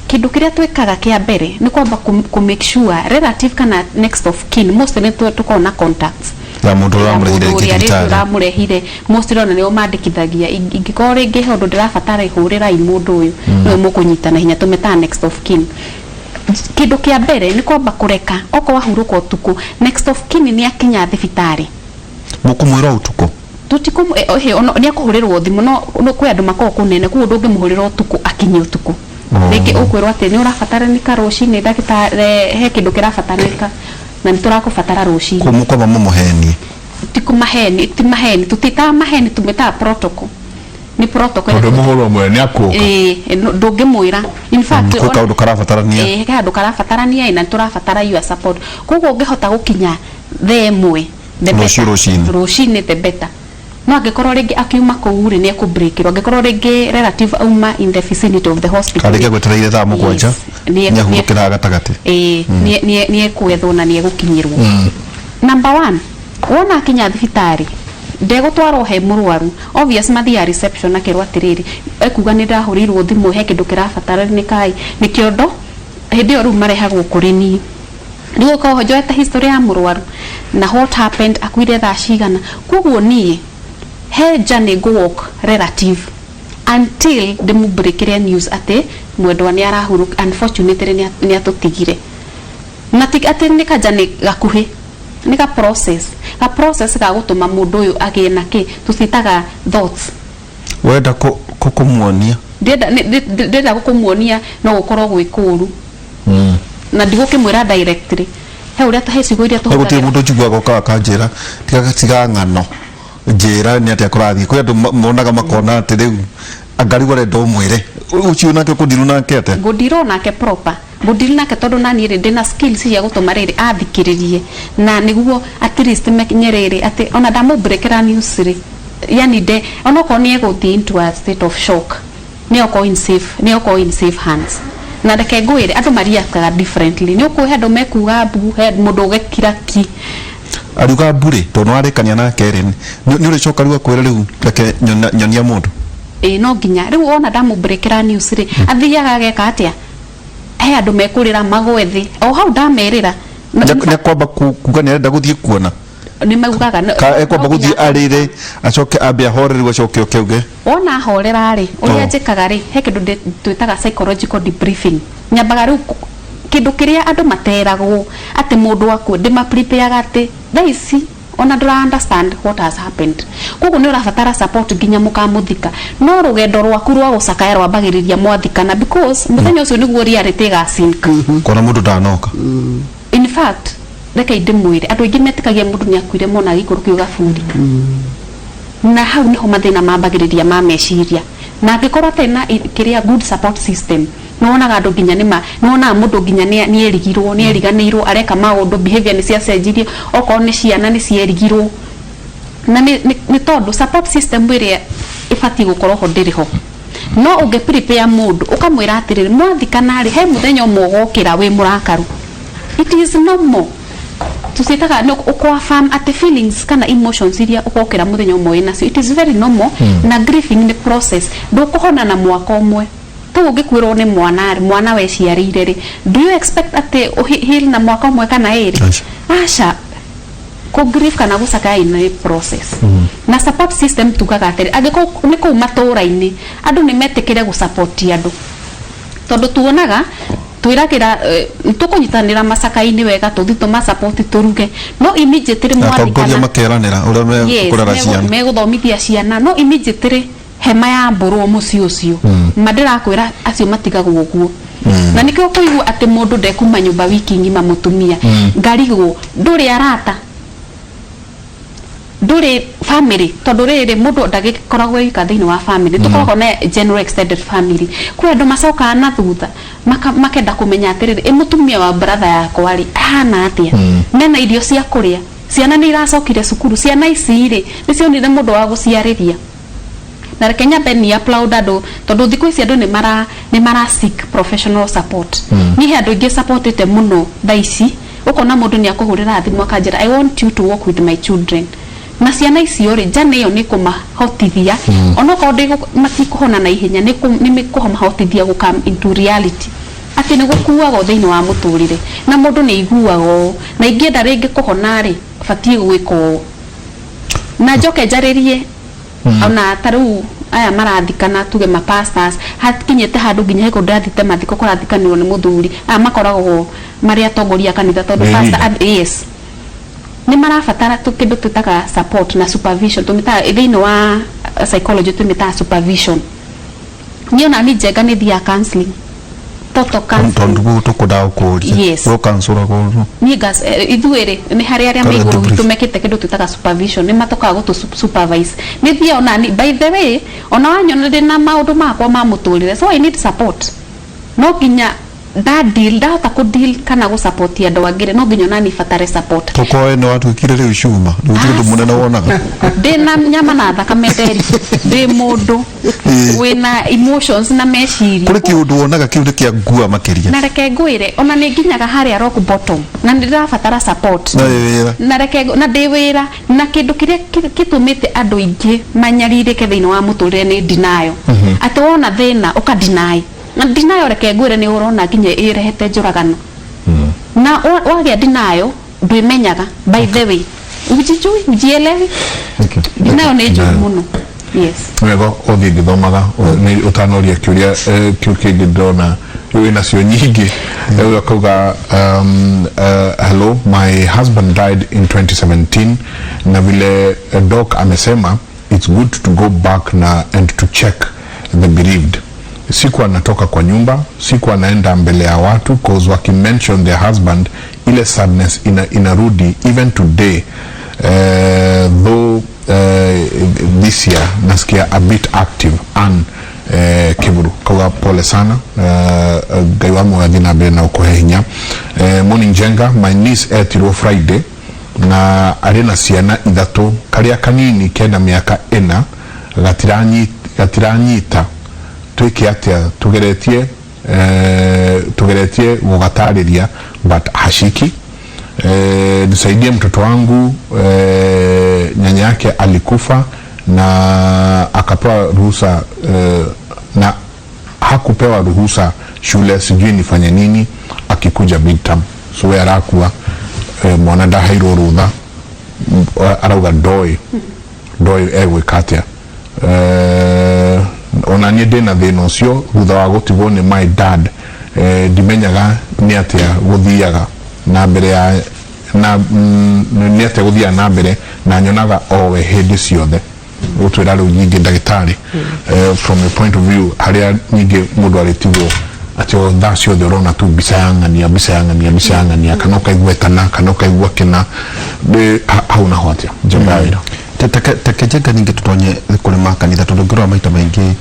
kĩndũ kĩrĩa twĩkaga kĩa mbere nĩ kwamba kũ make sure relative kana next of kin, mostly nĩ tũkoragwo na contacts ya mũndũ ũrĩa ya ũramũrehire mũndũ rĩngĩ ũrĩa rĩngĩ thibitarĩ. Ũramũrehire, mostly ona nĩo mandĩkithagia. Ingĩkorwo rĩngĩ he ũndũ ndĩrabatara, hũrĩrai mũndũ ũyũ, nĩwe mũkũnyitana hinya, tũmetaga next of kin. Kĩndũ kĩa mbere nĩ kwamba kũreka okorwo ahurũka ũtukũ, next of kin nĩ akinya thibitarĩ. Mũkũmwĩra ũtukũ? Tũtikũmũ nĩ akũhũrĩrwo thimũ, no kwĩ andũ makoragwo kũnene, koguo ndũngĩmũhũrĩra ũtukũ akinye ũtukũ. Rĩngĩ ũkwĩrwo atĩ nĩ ũrabataranĩka rũcinĩ, ndagĩtarĩ, he kĩndũ kĩrabataranĩka na nĩ tũrakũbatara rũcinĩ. Koguo mũkwamba mũmũhenie? Ti kũmaheni, ti maheni, tũtitaga maheni, tũmĩtaga protocol, nĩ protocol. Tondũ mũhũrwo mwene nĩ akũka. Ĩĩ, ndũngĩmwĩra in fact. Kwĩ kaũndũ karabatarania. Ĩĩ, he handũ karabatarania ĩ, na nĩtũrabatara your support, koguo ũngĩhota gũkinya thaa 1, the Rũciũ better. Rũcinĩ. Rũcinĩ the better. No angĩkorwo rĩngĩ akiuma kũu rĩ, nĩ ekũbreakĩrwo, angĩkorwo rĩngĩ relative auma in the vicinity of the hospital. Kana rĩngĩ agwetereire thaa 7. Yes. Nĩ ahurũkĩra gatagatĩ. Ĩĩ, nĩ ekwethwo na nĩ egũkinyĩrwo. Number one, wona akinya thibitarĩ, ndegũtwarwo he mũrwaru. Obvious mathiaga reception, akerwo atĩrĩrĩ, ekuga nĩ ndahũrĩirwo thimũ, he kĩndũ kĩrabatarĩnĩka ĩ, nĩkĩo ndo hĩndĩ ĩyo rĩu marehagwo kũrĩ niĩ. Rĩu ũkorwo njoete history ya mũrwaru na what happened, akuire thaa cigana, koguo niĩ he journey ngũ walk relative until ndĩmũbreakĩre news atĩ mwendwa nĩ arahurũka, unfortunately nĩ atũtigire. Na ti atĩ nĩ kanja, nĩ gakuhĩ, nĩ ga process, ga process ga gũtũma mũndũ ũyũ agĩe na kĩ tũcitaga thoughts. Wenda kũmuonia? Ndĩrenda ndĩrenda gũkũmuonia, no gũkorwo gwĩ kũũru na ndigũkĩmwĩra directly. He ũrĩa, he ciugo iria No gũtirĩ tũhũthagĩra. Mũndũ njiguaga ũkaga akanjĩra, tiga tiga ng'ano, njĩra nĩ atĩa kũrathiĩ. Kwĩ andũ monaga makona atĩ rĩu Anga rĩu arenda ũmwĩre ũcio nake ũkũndiru nake atĩa? Ngũndirwo nake proper, ngũndirwo nake tondũ naniĩ rĩ ndĩna skills cia gũtũma rĩrĩ athikĩrĩrie na nĩguo at least menye rĩrĩ atĩ ona ndamũbreakĩra news rĩ, yani nde onokorwo nĩ egũthiĩ into a state of shock, nĩ egũkorwo in safe, nĩ egũkorwo in safe hands. Na reke ngwĩre andũ ma react aga differently, nĩ ũkũĩ he andũ mekuga mbu, he mũndũ ũgĩkira ki. Ariuga mbu rĩ, tondũ nĩwarĩkania nake rĩ, nĩ ũrĩcoka rĩu akwĩre rĩu reke nyonia mũndũ. Ĩĩ, no nginya rĩu wona ndamũbreakĩra news rĩ, athiaga ageka atĩa, he andũ mekũrĩra magwe thĩ o hau ndamerĩra. Nĩ akwamba kuga nĩ arenda gũthiĩ kuona? Nĩ maugaga Ka ekwamba no nginya. Gũthiĩ arĩre, acoke ambe ahorere, rĩu acoke oke auge. Wona ahorera rĩ, ũrĩa Oh. njĩkaga rĩ, he kĩndũ twĩtaga psychological debriefing. Nyambaga rĩu kĩndũ kĩrĩa andũ materagwo atĩ mũndũ akue, ndĩmaprepareaga atĩ thaa ici ona ndũra understand what has happened, koguo nĩ ũrabatara support nginya mũkamũthika. No rũgendo rwaku rwa gũcakaya rwambagĩrĩria mwathikana, because mũthenya ũcio nĩguo reality ĩgasink. Kuona mũndũ ndanoka. In fact, reke ndĩmwĩre, andũ aingĩ metĩkagia mũndũ nĩ akuire mona agĩikũrũkio gaburi, na hau niho mathĩna mambagĩrĩria ma meciria. Na angĩkorwo atarĩ na kĩrĩa good support system, nĩwonaga andũ nginya nĩma nĩwonaga mũndũ nginya nĩ erigirwo, nĩ eriganĩirwo areka maũndũ, behavior nĩ ciacenjirie, okorwo nĩ ciana nĩ cierigirwo, na nĩ tondũ support system ĩrĩa ĩbatiĩ gũkorwo ho ndĩrĩ ho. No ũngĩ prepare mũndũ ũkamwĩra atĩrĩrĩ, mwathikana rĩ, he mũthenya ũmwe ũgokĩra wĩ mũrakaru, it is normal, tuciĩtaga nĩ ũkũ-affirm atĩ feelings kana emotions iria ũgokĩra mũthenya ũmwe wĩ nacio, it is very normal. Na grieving nĩ process, ndũkũhona na mwaka ũmwe. Tau ũngĩkuĩrwo nĩ mwana rĩ, mwana weciarĩire rĩ, do you expect atĩ heal na mwaka ũmwe kana ĩrĩ? Aca. Aca. Kũ grieve kana gũcakaya nĩ process. Na support system, tugaga atĩrĩ, angĩkorwo nĩ kũu matũũra-inĩ, andũ nĩ metĩkĩre gũsupport andũ, tondũ tuonaga twĩragĩra tũkũnyitanĩra macaka-inĩ wega, tũthi tũmasupport, tũruge, no immediately atongoria mwathikana makeranĩra ũrĩa mekũrera ciana. Megũthomithia ciana, no immediately hema yambũrwo mũciĩ ũcio, ma ndĩrakwĩra acio matigagwo ũguo. Na nĩkĩo kũigua atĩ mũndũ ndekuma nyũmba wiki ng'ima, mũtumia ngarigwo, ndũrĩ arata, ndũrĩ family, tondũ rĩrĩ mũndũ ndagĩkoragwo wika thĩinĩ wa family, tũkoragwo na general extended family. Kwĩ andũ macokaga na thutha makenda kũmenya atĩrĩrĩ, ĩ mũtumia wa brother yakwa rĩ, ahana atĩa, mena irio cia kũrĩa, ciana nĩ iracokire cukuru, ciana ici rĩ, nĩ cionire mũndũ wa gũciarĩria. Na reke nyambe ni applaud andũ, tondũ thikũ ici andũ nĩ mara seek professional support. Niĩ he andũ aingĩ supportĩte mũno. Thaa ici ũkona mũndũ nĩ akũhũrĩra thimũ akanjĩra, "I want you to work with my children." Na ciana icio rĩ, njane ĩyo nĩ kũmahotithia, onokorwo matikũhona na ihenya, nĩ kũmahotithia gũ come into reality atĩ nĩ gũkuagwo thĩinĩ wa mũtũrĩre, na mũndũ nĩ aiguaga ũũ, na ingĩenda rĩngĩ kũhona rĩ, batiĩ gwĩka ũũ. Na njoke njarĩrie ona ta rĩu aya marathikana, tuge ma pastors, hakinyĩte handũ nginya he kũndũ ndĩrathiĩte mathiko kũrathikanĩrwo nĩ mũthuri, aya makoragwo marĩ atongoria a kanitha, tondũ Nĩ pastor leader. Yes, nĩ marabatara kĩndũ twĩtaga support na supervision, tũmĩtaga thĩinĩ wa psychology, tũmĩtaga supervision. Niĩ ona ni Njenga nĩ thiaga counseling, total counseling. Tondũ tũkwendaga gũkũria. Yes. Ũkansũragwo. Niĩ ithuĩ rĩ, nĩ harĩ arĩa Kana me igũrũ debrief. witũ mekĩte kĩndũ twĩtaga supervision, nĩ matũkaga gũtũ supervise. Nĩ thiaga ona ni, by the way, ona wanyona ndĩ na maũndũ makwa ma mũtũrĩre, so I need support. No nginya nda deal, ndahota kũ deal kana gũ support andũ angĩ rĩ, no nginya ona ni batare support. Tũkoe nĩ watuĩkire rĩu cuma rĩu ti ũndũ mũnene wonaga. Ndĩ na nyama na thakame, nderi ndĩ mũndũ wĩna emotions na meciria. Kũrĩ kĩũndũ wonaga kĩu nĩ kĩa ngua makĩria. Na reke ngwĩre, ona nĩ nginyaga harĩa rock bottom na nĩ ndĩrabatara support. Na wĩ wĩra. Na reke na ndĩ wĩra, na kĩndũ kĩrĩa gĩtũmĩte andũ aingĩ manyarirĩke thĩinĩ wa mũtũrĩre nĩ denial, atĩ wona thĩna ũka deny. Na denial, reke ngwĩre, nĩ ũrona nginya ĩrehete njũragano. Na wagĩa denial, ndwĩmenyaga, by the way, ujijui, ujielewi. Denial nĩ njũru mũno, yes. Wega, ũthiĩ ngĩthomaga nĩ ũtanoria kĩũria kĩu kĩngĩ, ndĩrona rĩu wĩnacio nyingĩ. Rĩu akauga, "Hello, my husband died in 2017, na vile doc amesema it's good to go back na and to check the bereaved. Siku anatoka kwa nyumba, siku anaenda mbele ya watu, cause wakimention their husband, ile sadness inarudi even today, though this year nasikia a bit active and Kĩmuru kauga pole sana, Ngai wa muoyo athiĩ na mbere na gũkũhe hinya. Morning Njenga, my niece etirwo Friday na arĩ na ciana ithatũ, karĩa kanini kena mĩaka ĩna gatiranyita, twĩke atĩa? Tugeretie tugeretie gũgatarĩria but hashiki. Nisaidie mtoto wangu, nyanya yake alikufa na akapewa ruhusa, na hakupewa ruhusa shule, sijui nifanye nini akikuja midterm. So we arakua, mwana ndaheirwo rutha, arauga ndoĩ egwĩka atĩa. Ona niĩ ndĩna thĩna ũcio thutha wa gũtigwo nĩ my dad, ndimenyaga nĩ atĩa gũthiaga na mbere ya na nĩ atĩa gũthiaga na mbere na nyonaga owe hĩndĩ ciothe. Gũtwĩra rĩu nyingĩ ndagĩtarĩ, from a point of view harĩa nyingĩ mũndũ arĩtigwo atĩ o thaa ciothe ũrona tu mbica ya ng'ania, mbica ya ng'ania, mbica ya ng'ania, kana ũkaigua ĩtana kana ũkaigua kĩna. Hau naho atĩa, njamba ya wĩra? Teke Njenga, ningĩ tũtonye kũrĩ makanitha, tondũ ngĩrora maita maingĩ,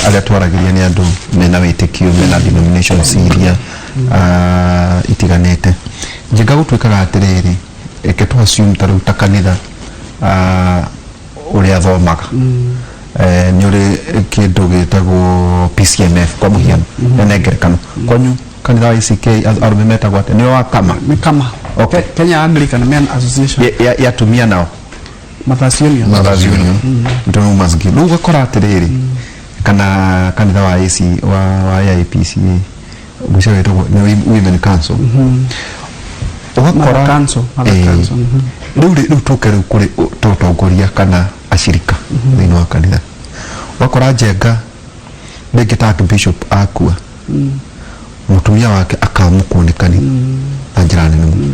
arĩa twaragĩria nĩ andũ mena wĩtĩkio, mena denominations iria itiganĩte. Njenga, gũtuĩkaga atĩrĩrĩ, reke tũ assume ta rĩu ta kanitha ũrĩa thomaga, nĩ ũrĩ kĩndũ gĩtagwo PCMF kwa mũhiano, nĩ ngerekano. Kwanyu kanitha wa ACK arũme metagwo atĩa? Nĩwe wa kama? Nĩ kama. Okay. Kenya Anglican Men Association. Ya atumia nao? Mothers Union. Mothers Union. Ndio Women's Guild. Rĩu ũgakora atĩrĩrĩ, kana kanitha wa AC wa AIPCA ngwĩciria wĩtagwo nĩ Women Council, ũgakora Mother Council, Mother Council. Rĩu tũke rĩu kũrĩ tũtongoria kana acirika thĩinĩ wa kanitha, ũgakora Njenga rĩngĩ ta bishop akua, mũtumia wake akamũkwo nĩ kanitha na njĩra nene mũno,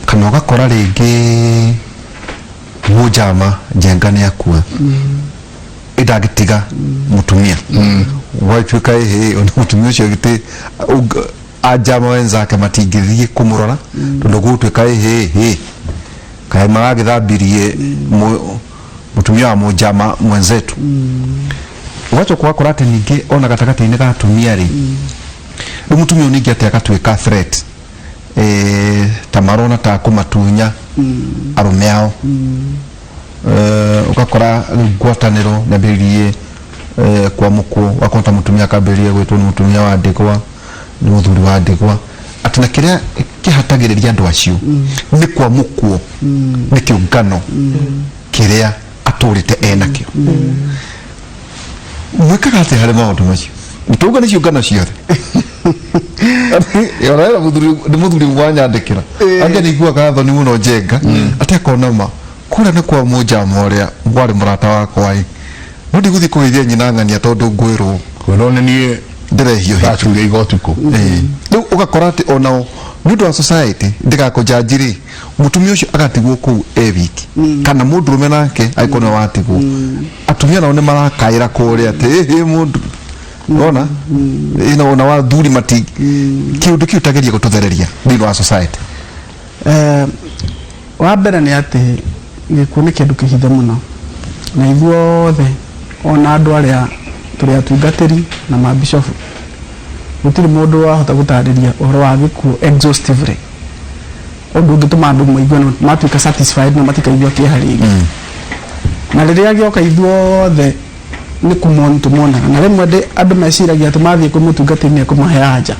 kana ũgakora rĩngĩ mũnjama Njenga nĩ akua, ĩndangĩtiga mũtumia, gwatuĩka ĩhĩ ona mũtumia ũcio gĩtĩ anjama wenzake matingĩthiĩ kũmũrora, tondũ gũtuĩka ĩhĩ hĩ kaĩ maragĩthambirie mũtumia wa mũnjama mwenzetu. Ũgacoka ũgakora atĩ ningĩ ona gatagatĩ-inĩ ga atumia rĩ, rĩu mũtumia ũyũ ningĩ atĩ agatuĩka threat, ta marona ta kũmatunya arũme ao. Ũgakora rĩu ngwatanĩro nĩambĩrĩirie kwamũkwo, ũgakora ta mũtumia akambĩrĩria gwĩtwo nĩ mũtumia wa ndigwa, nĩ mũthuri wa ndigwa, atĩ na kĩrĩa kĩhatagĩrĩria andũ acio nĩ kwamũkwo nĩ kĩũngano kĩrĩa atũrĩte enakĩo. Mwĩkaga atĩa harĩ maũndũ macio? Tauga nĩ ciũngano ciothe. Ona wena mũthuri, nĩ mũthuri wanyandĩkĩra angĩ nĩ iguaga thoni mũno Njenga, atĩ akona ma kũrĩa nĩ kwa mũnjama ũrĩa warĩ mũrata wakwa ĩ, no ndigũthiĩ kũgeithia nyina ng'ania tondũ ngwĩrwo kwĩrwo nĩ niĩ ndĩrehiũhĩte. Ndacuria igoti kũ? Rĩu ũgakora atĩ onao nĩ ũndũ wa society ndĩgakũnjanji rĩ, mũtumia ũcio agatigwo kũu e wiki, kana mũndũrũme nake angĩkorwo nĩwe watigwo, atumia nao nĩ marakaĩra kũrĩa atĩ ĩhĩ mũndũ ona ĩno ona wathuri mati kĩũndũ kĩu tageria gũtũthereria thĩinĩ wa society. Wa mbere nĩ atĩ gĩkuũ nĩ kĩndũ kĩhithe mũno, na ithuothe ona andũ arĩa tũrĩ atungatĩri na mabishofu, gũtirĩ mũndũ wahota gũtarĩria ũhoro wa gĩkuũ exhaustively ũndũ ũngĩtũma andũ maigue no matuĩka satisfied na matikaigua kĩeha rĩngĩ. Na rĩrĩa gĩoka ithuothe nĩ kũmoni tũmonaga, na rĩmwe andũ meciragia atĩ mathiĩ kwĩ mũtungatĩri nĩ ekũmahe anja,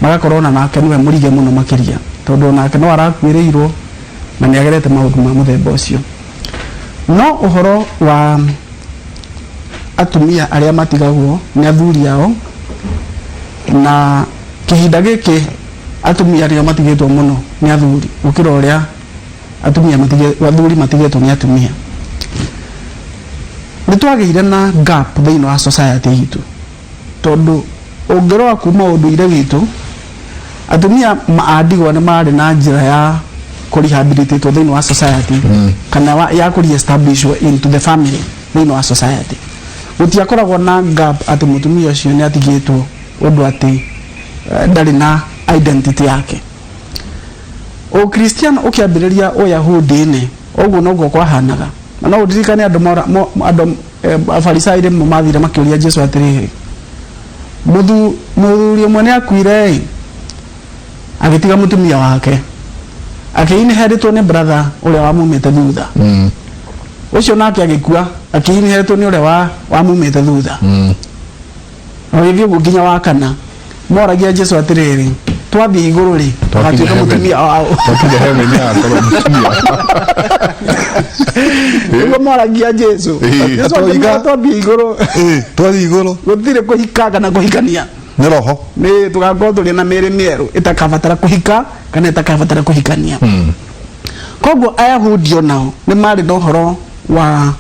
magakorwo ona nake nĩwe mũrige mũno makĩria, tondũ onake no arakuĩrĩirwo na nĩ agerete maũndũ ma mũthemba ũcio. No ũhoro wa atumia arĩa matigagwo nĩ athuri ao, na kĩhinda gĩkĩ atumia nĩo matigĩtwo mũno nĩ athuri gũkĩra ũrĩa atumia athuri matigĩtwo nĩ atumia, nĩ twagĩire na gap thĩinĩ wa society itũ, tondũ ũngĩrora kuma ũndũire witũ, atumia a ndigwa nĩ marĩ na njĩra ya kũrehabilitatwo thĩinĩ wa society, kana ya kũre-establishwo into the family thĩinĩ wa society. Gũtiakoragwo na gap atĩ mũtumia ũcio nĩ atigĩtwo ũndũ atĩ ndarĩ na identity yake. Ũkristiano ũkĩambĩrĩria Ũyahudi-inĩ, ũguo noguo kwahanaga, na no ũririkane andũ andũ Afarisai rĩmwe mathire makĩũria Jesu atĩrĩrĩ, mũthuri ũmwe nĩ akuire ĩ, agĩtiga mũtumia wake akĩinheritwo nĩ brother ũrĩa wamumĩte thutha. Ũcio nake agĩkua akĩinheritwo nĩ ũrĩa wamumĩte thutha. Agĩthiĩ ũguo nginya wa kana. Moragia Jesu atĩrĩrĩ, twathiĩ igũrũ rĩ, Twakinya agatuĩka heaven. mũtumia wao? Twakinya heaven agakorwo mũtumia. Nĩguo moragia Jesu. Jesu akĩmera, twathiĩ igũrũ, Twathiĩ igũrũ, gũtirĩ kũhika kana kũhikania. Nĩ roho. Nĩ tũgakorwo tũrĩ na mĩĩrĩ mĩerũ ĩtakabatara kũhika kana ĩtakabatara kũhikania. Koguo Ayahudi onao nĩ marĩ na ũhoro wa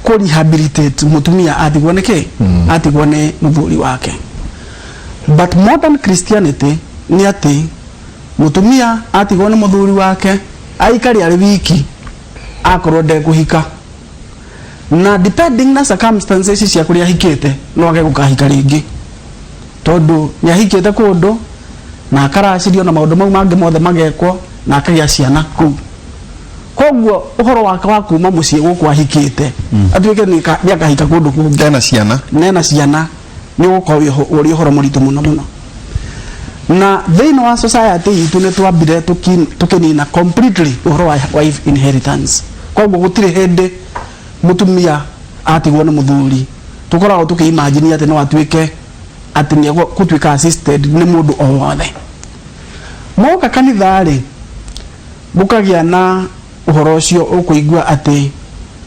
kũ rehabilitate mũtumia atigwo nĩ kĩ, atigwo nĩ mũthuri wake. But modern Christianity nĩ atĩ mũtumia atigwo nĩ mũthuri wake aikare arĩ wiki akorwo ndekũhika, na depending na circumstances cia kũrĩa ahikĩte, no age gũkahika rĩngĩ, tondũ nĩ ahikĩte kũndũ na akaracirio na maũndũ mau mangĩ mothe magekwo na akagĩa ciana kũu. Koguo ũhoro wake wa kuma mũciĩ gũkũ ahikĩte atuĩke nĩ akahika kũndũ kũngĩ ena ciana, nena ciana, nĩ ũgũkorwo ũrĩ ũhoro mũritũ mũno mũno. Na thĩinĩ wa society itũ nĩ twambire tũkĩnina completely ũhoro wa wife inheritance. Koguo gũtirĩ hĩndĩ mũtumia atigwo nĩ mũthuri tũkoragwo tũkĩimagine atĩ no atuĩke atĩ nĩ egũtuĩka assisted nĩ mũndũ o wothe. Moka kanitha rĩ, gũkagĩa na ũhoro ũcio ũkũigua atĩ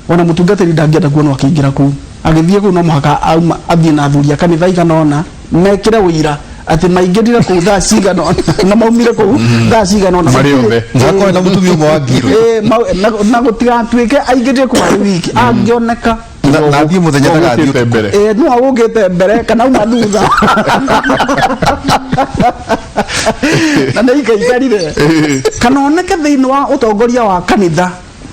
ona mũtungatĩri ndangĩenda kuonwo akĩingĩra kũu. Agĩthiĩ kũu no mũhaka auma athiĩ na athuri a kanitha igana ũna mekĩre ũira atĩ maingĩrire kũu thaa cigana ũna na maumire kũu thaa cigana ũna. Marĩ othe. Hakorwo na mũtumia ũmwe wa ngiro. Na gũtigatuĩke aingĩrire kũu arĩ wiki angĩoneka. Na athiĩ mũthenya ndagathiĩ Ũgũkĩte mbere. No agũkĩte mbere kana auma thutha na nĩ ikaikarire, kana oneke thĩinĩ wa ũtongoria wa kanitha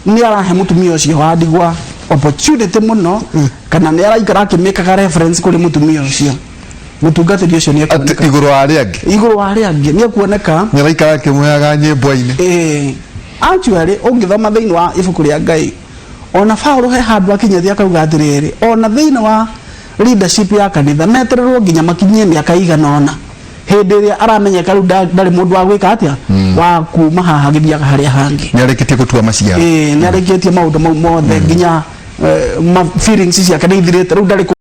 nĩ arahe mũtumia ũcio wa ndigwa opportunity mũno, kana nĩ araikara akĩmĩkaga reference kũrĩ mũtumia ũcio, mũtungatĩri ũcio nĩ atĩ ekuoneka igũrũ wa arĩa angĩ. Igũrũ wa arĩa angĩ nĩ ekuoneka. Nĩ araikara akĩmũheaga nyĩmbo aine. Actually ũngĩthoma thĩinĩ wa ibuku rĩa Ngai, ona Paulo he handũ akinyĩte akauga atĩrĩrĩ, ona thĩinĩ wa leadership ya kanitha metererwo nginya makinyie mĩaka igana ũna, hĩndĩ ĩrĩa aramenyeka rĩu ndarĩ mũndũ wa gwĩka atĩa, wa kuma haha agĩthiaga harĩa hangĩ. Nĩ arĩkĩtie gũtua maciaro. Nĩ arĩkĩtie maũndũ mau mothe, nginya feelings ciake nĩ ithirĩte, rĩu ndarĩ.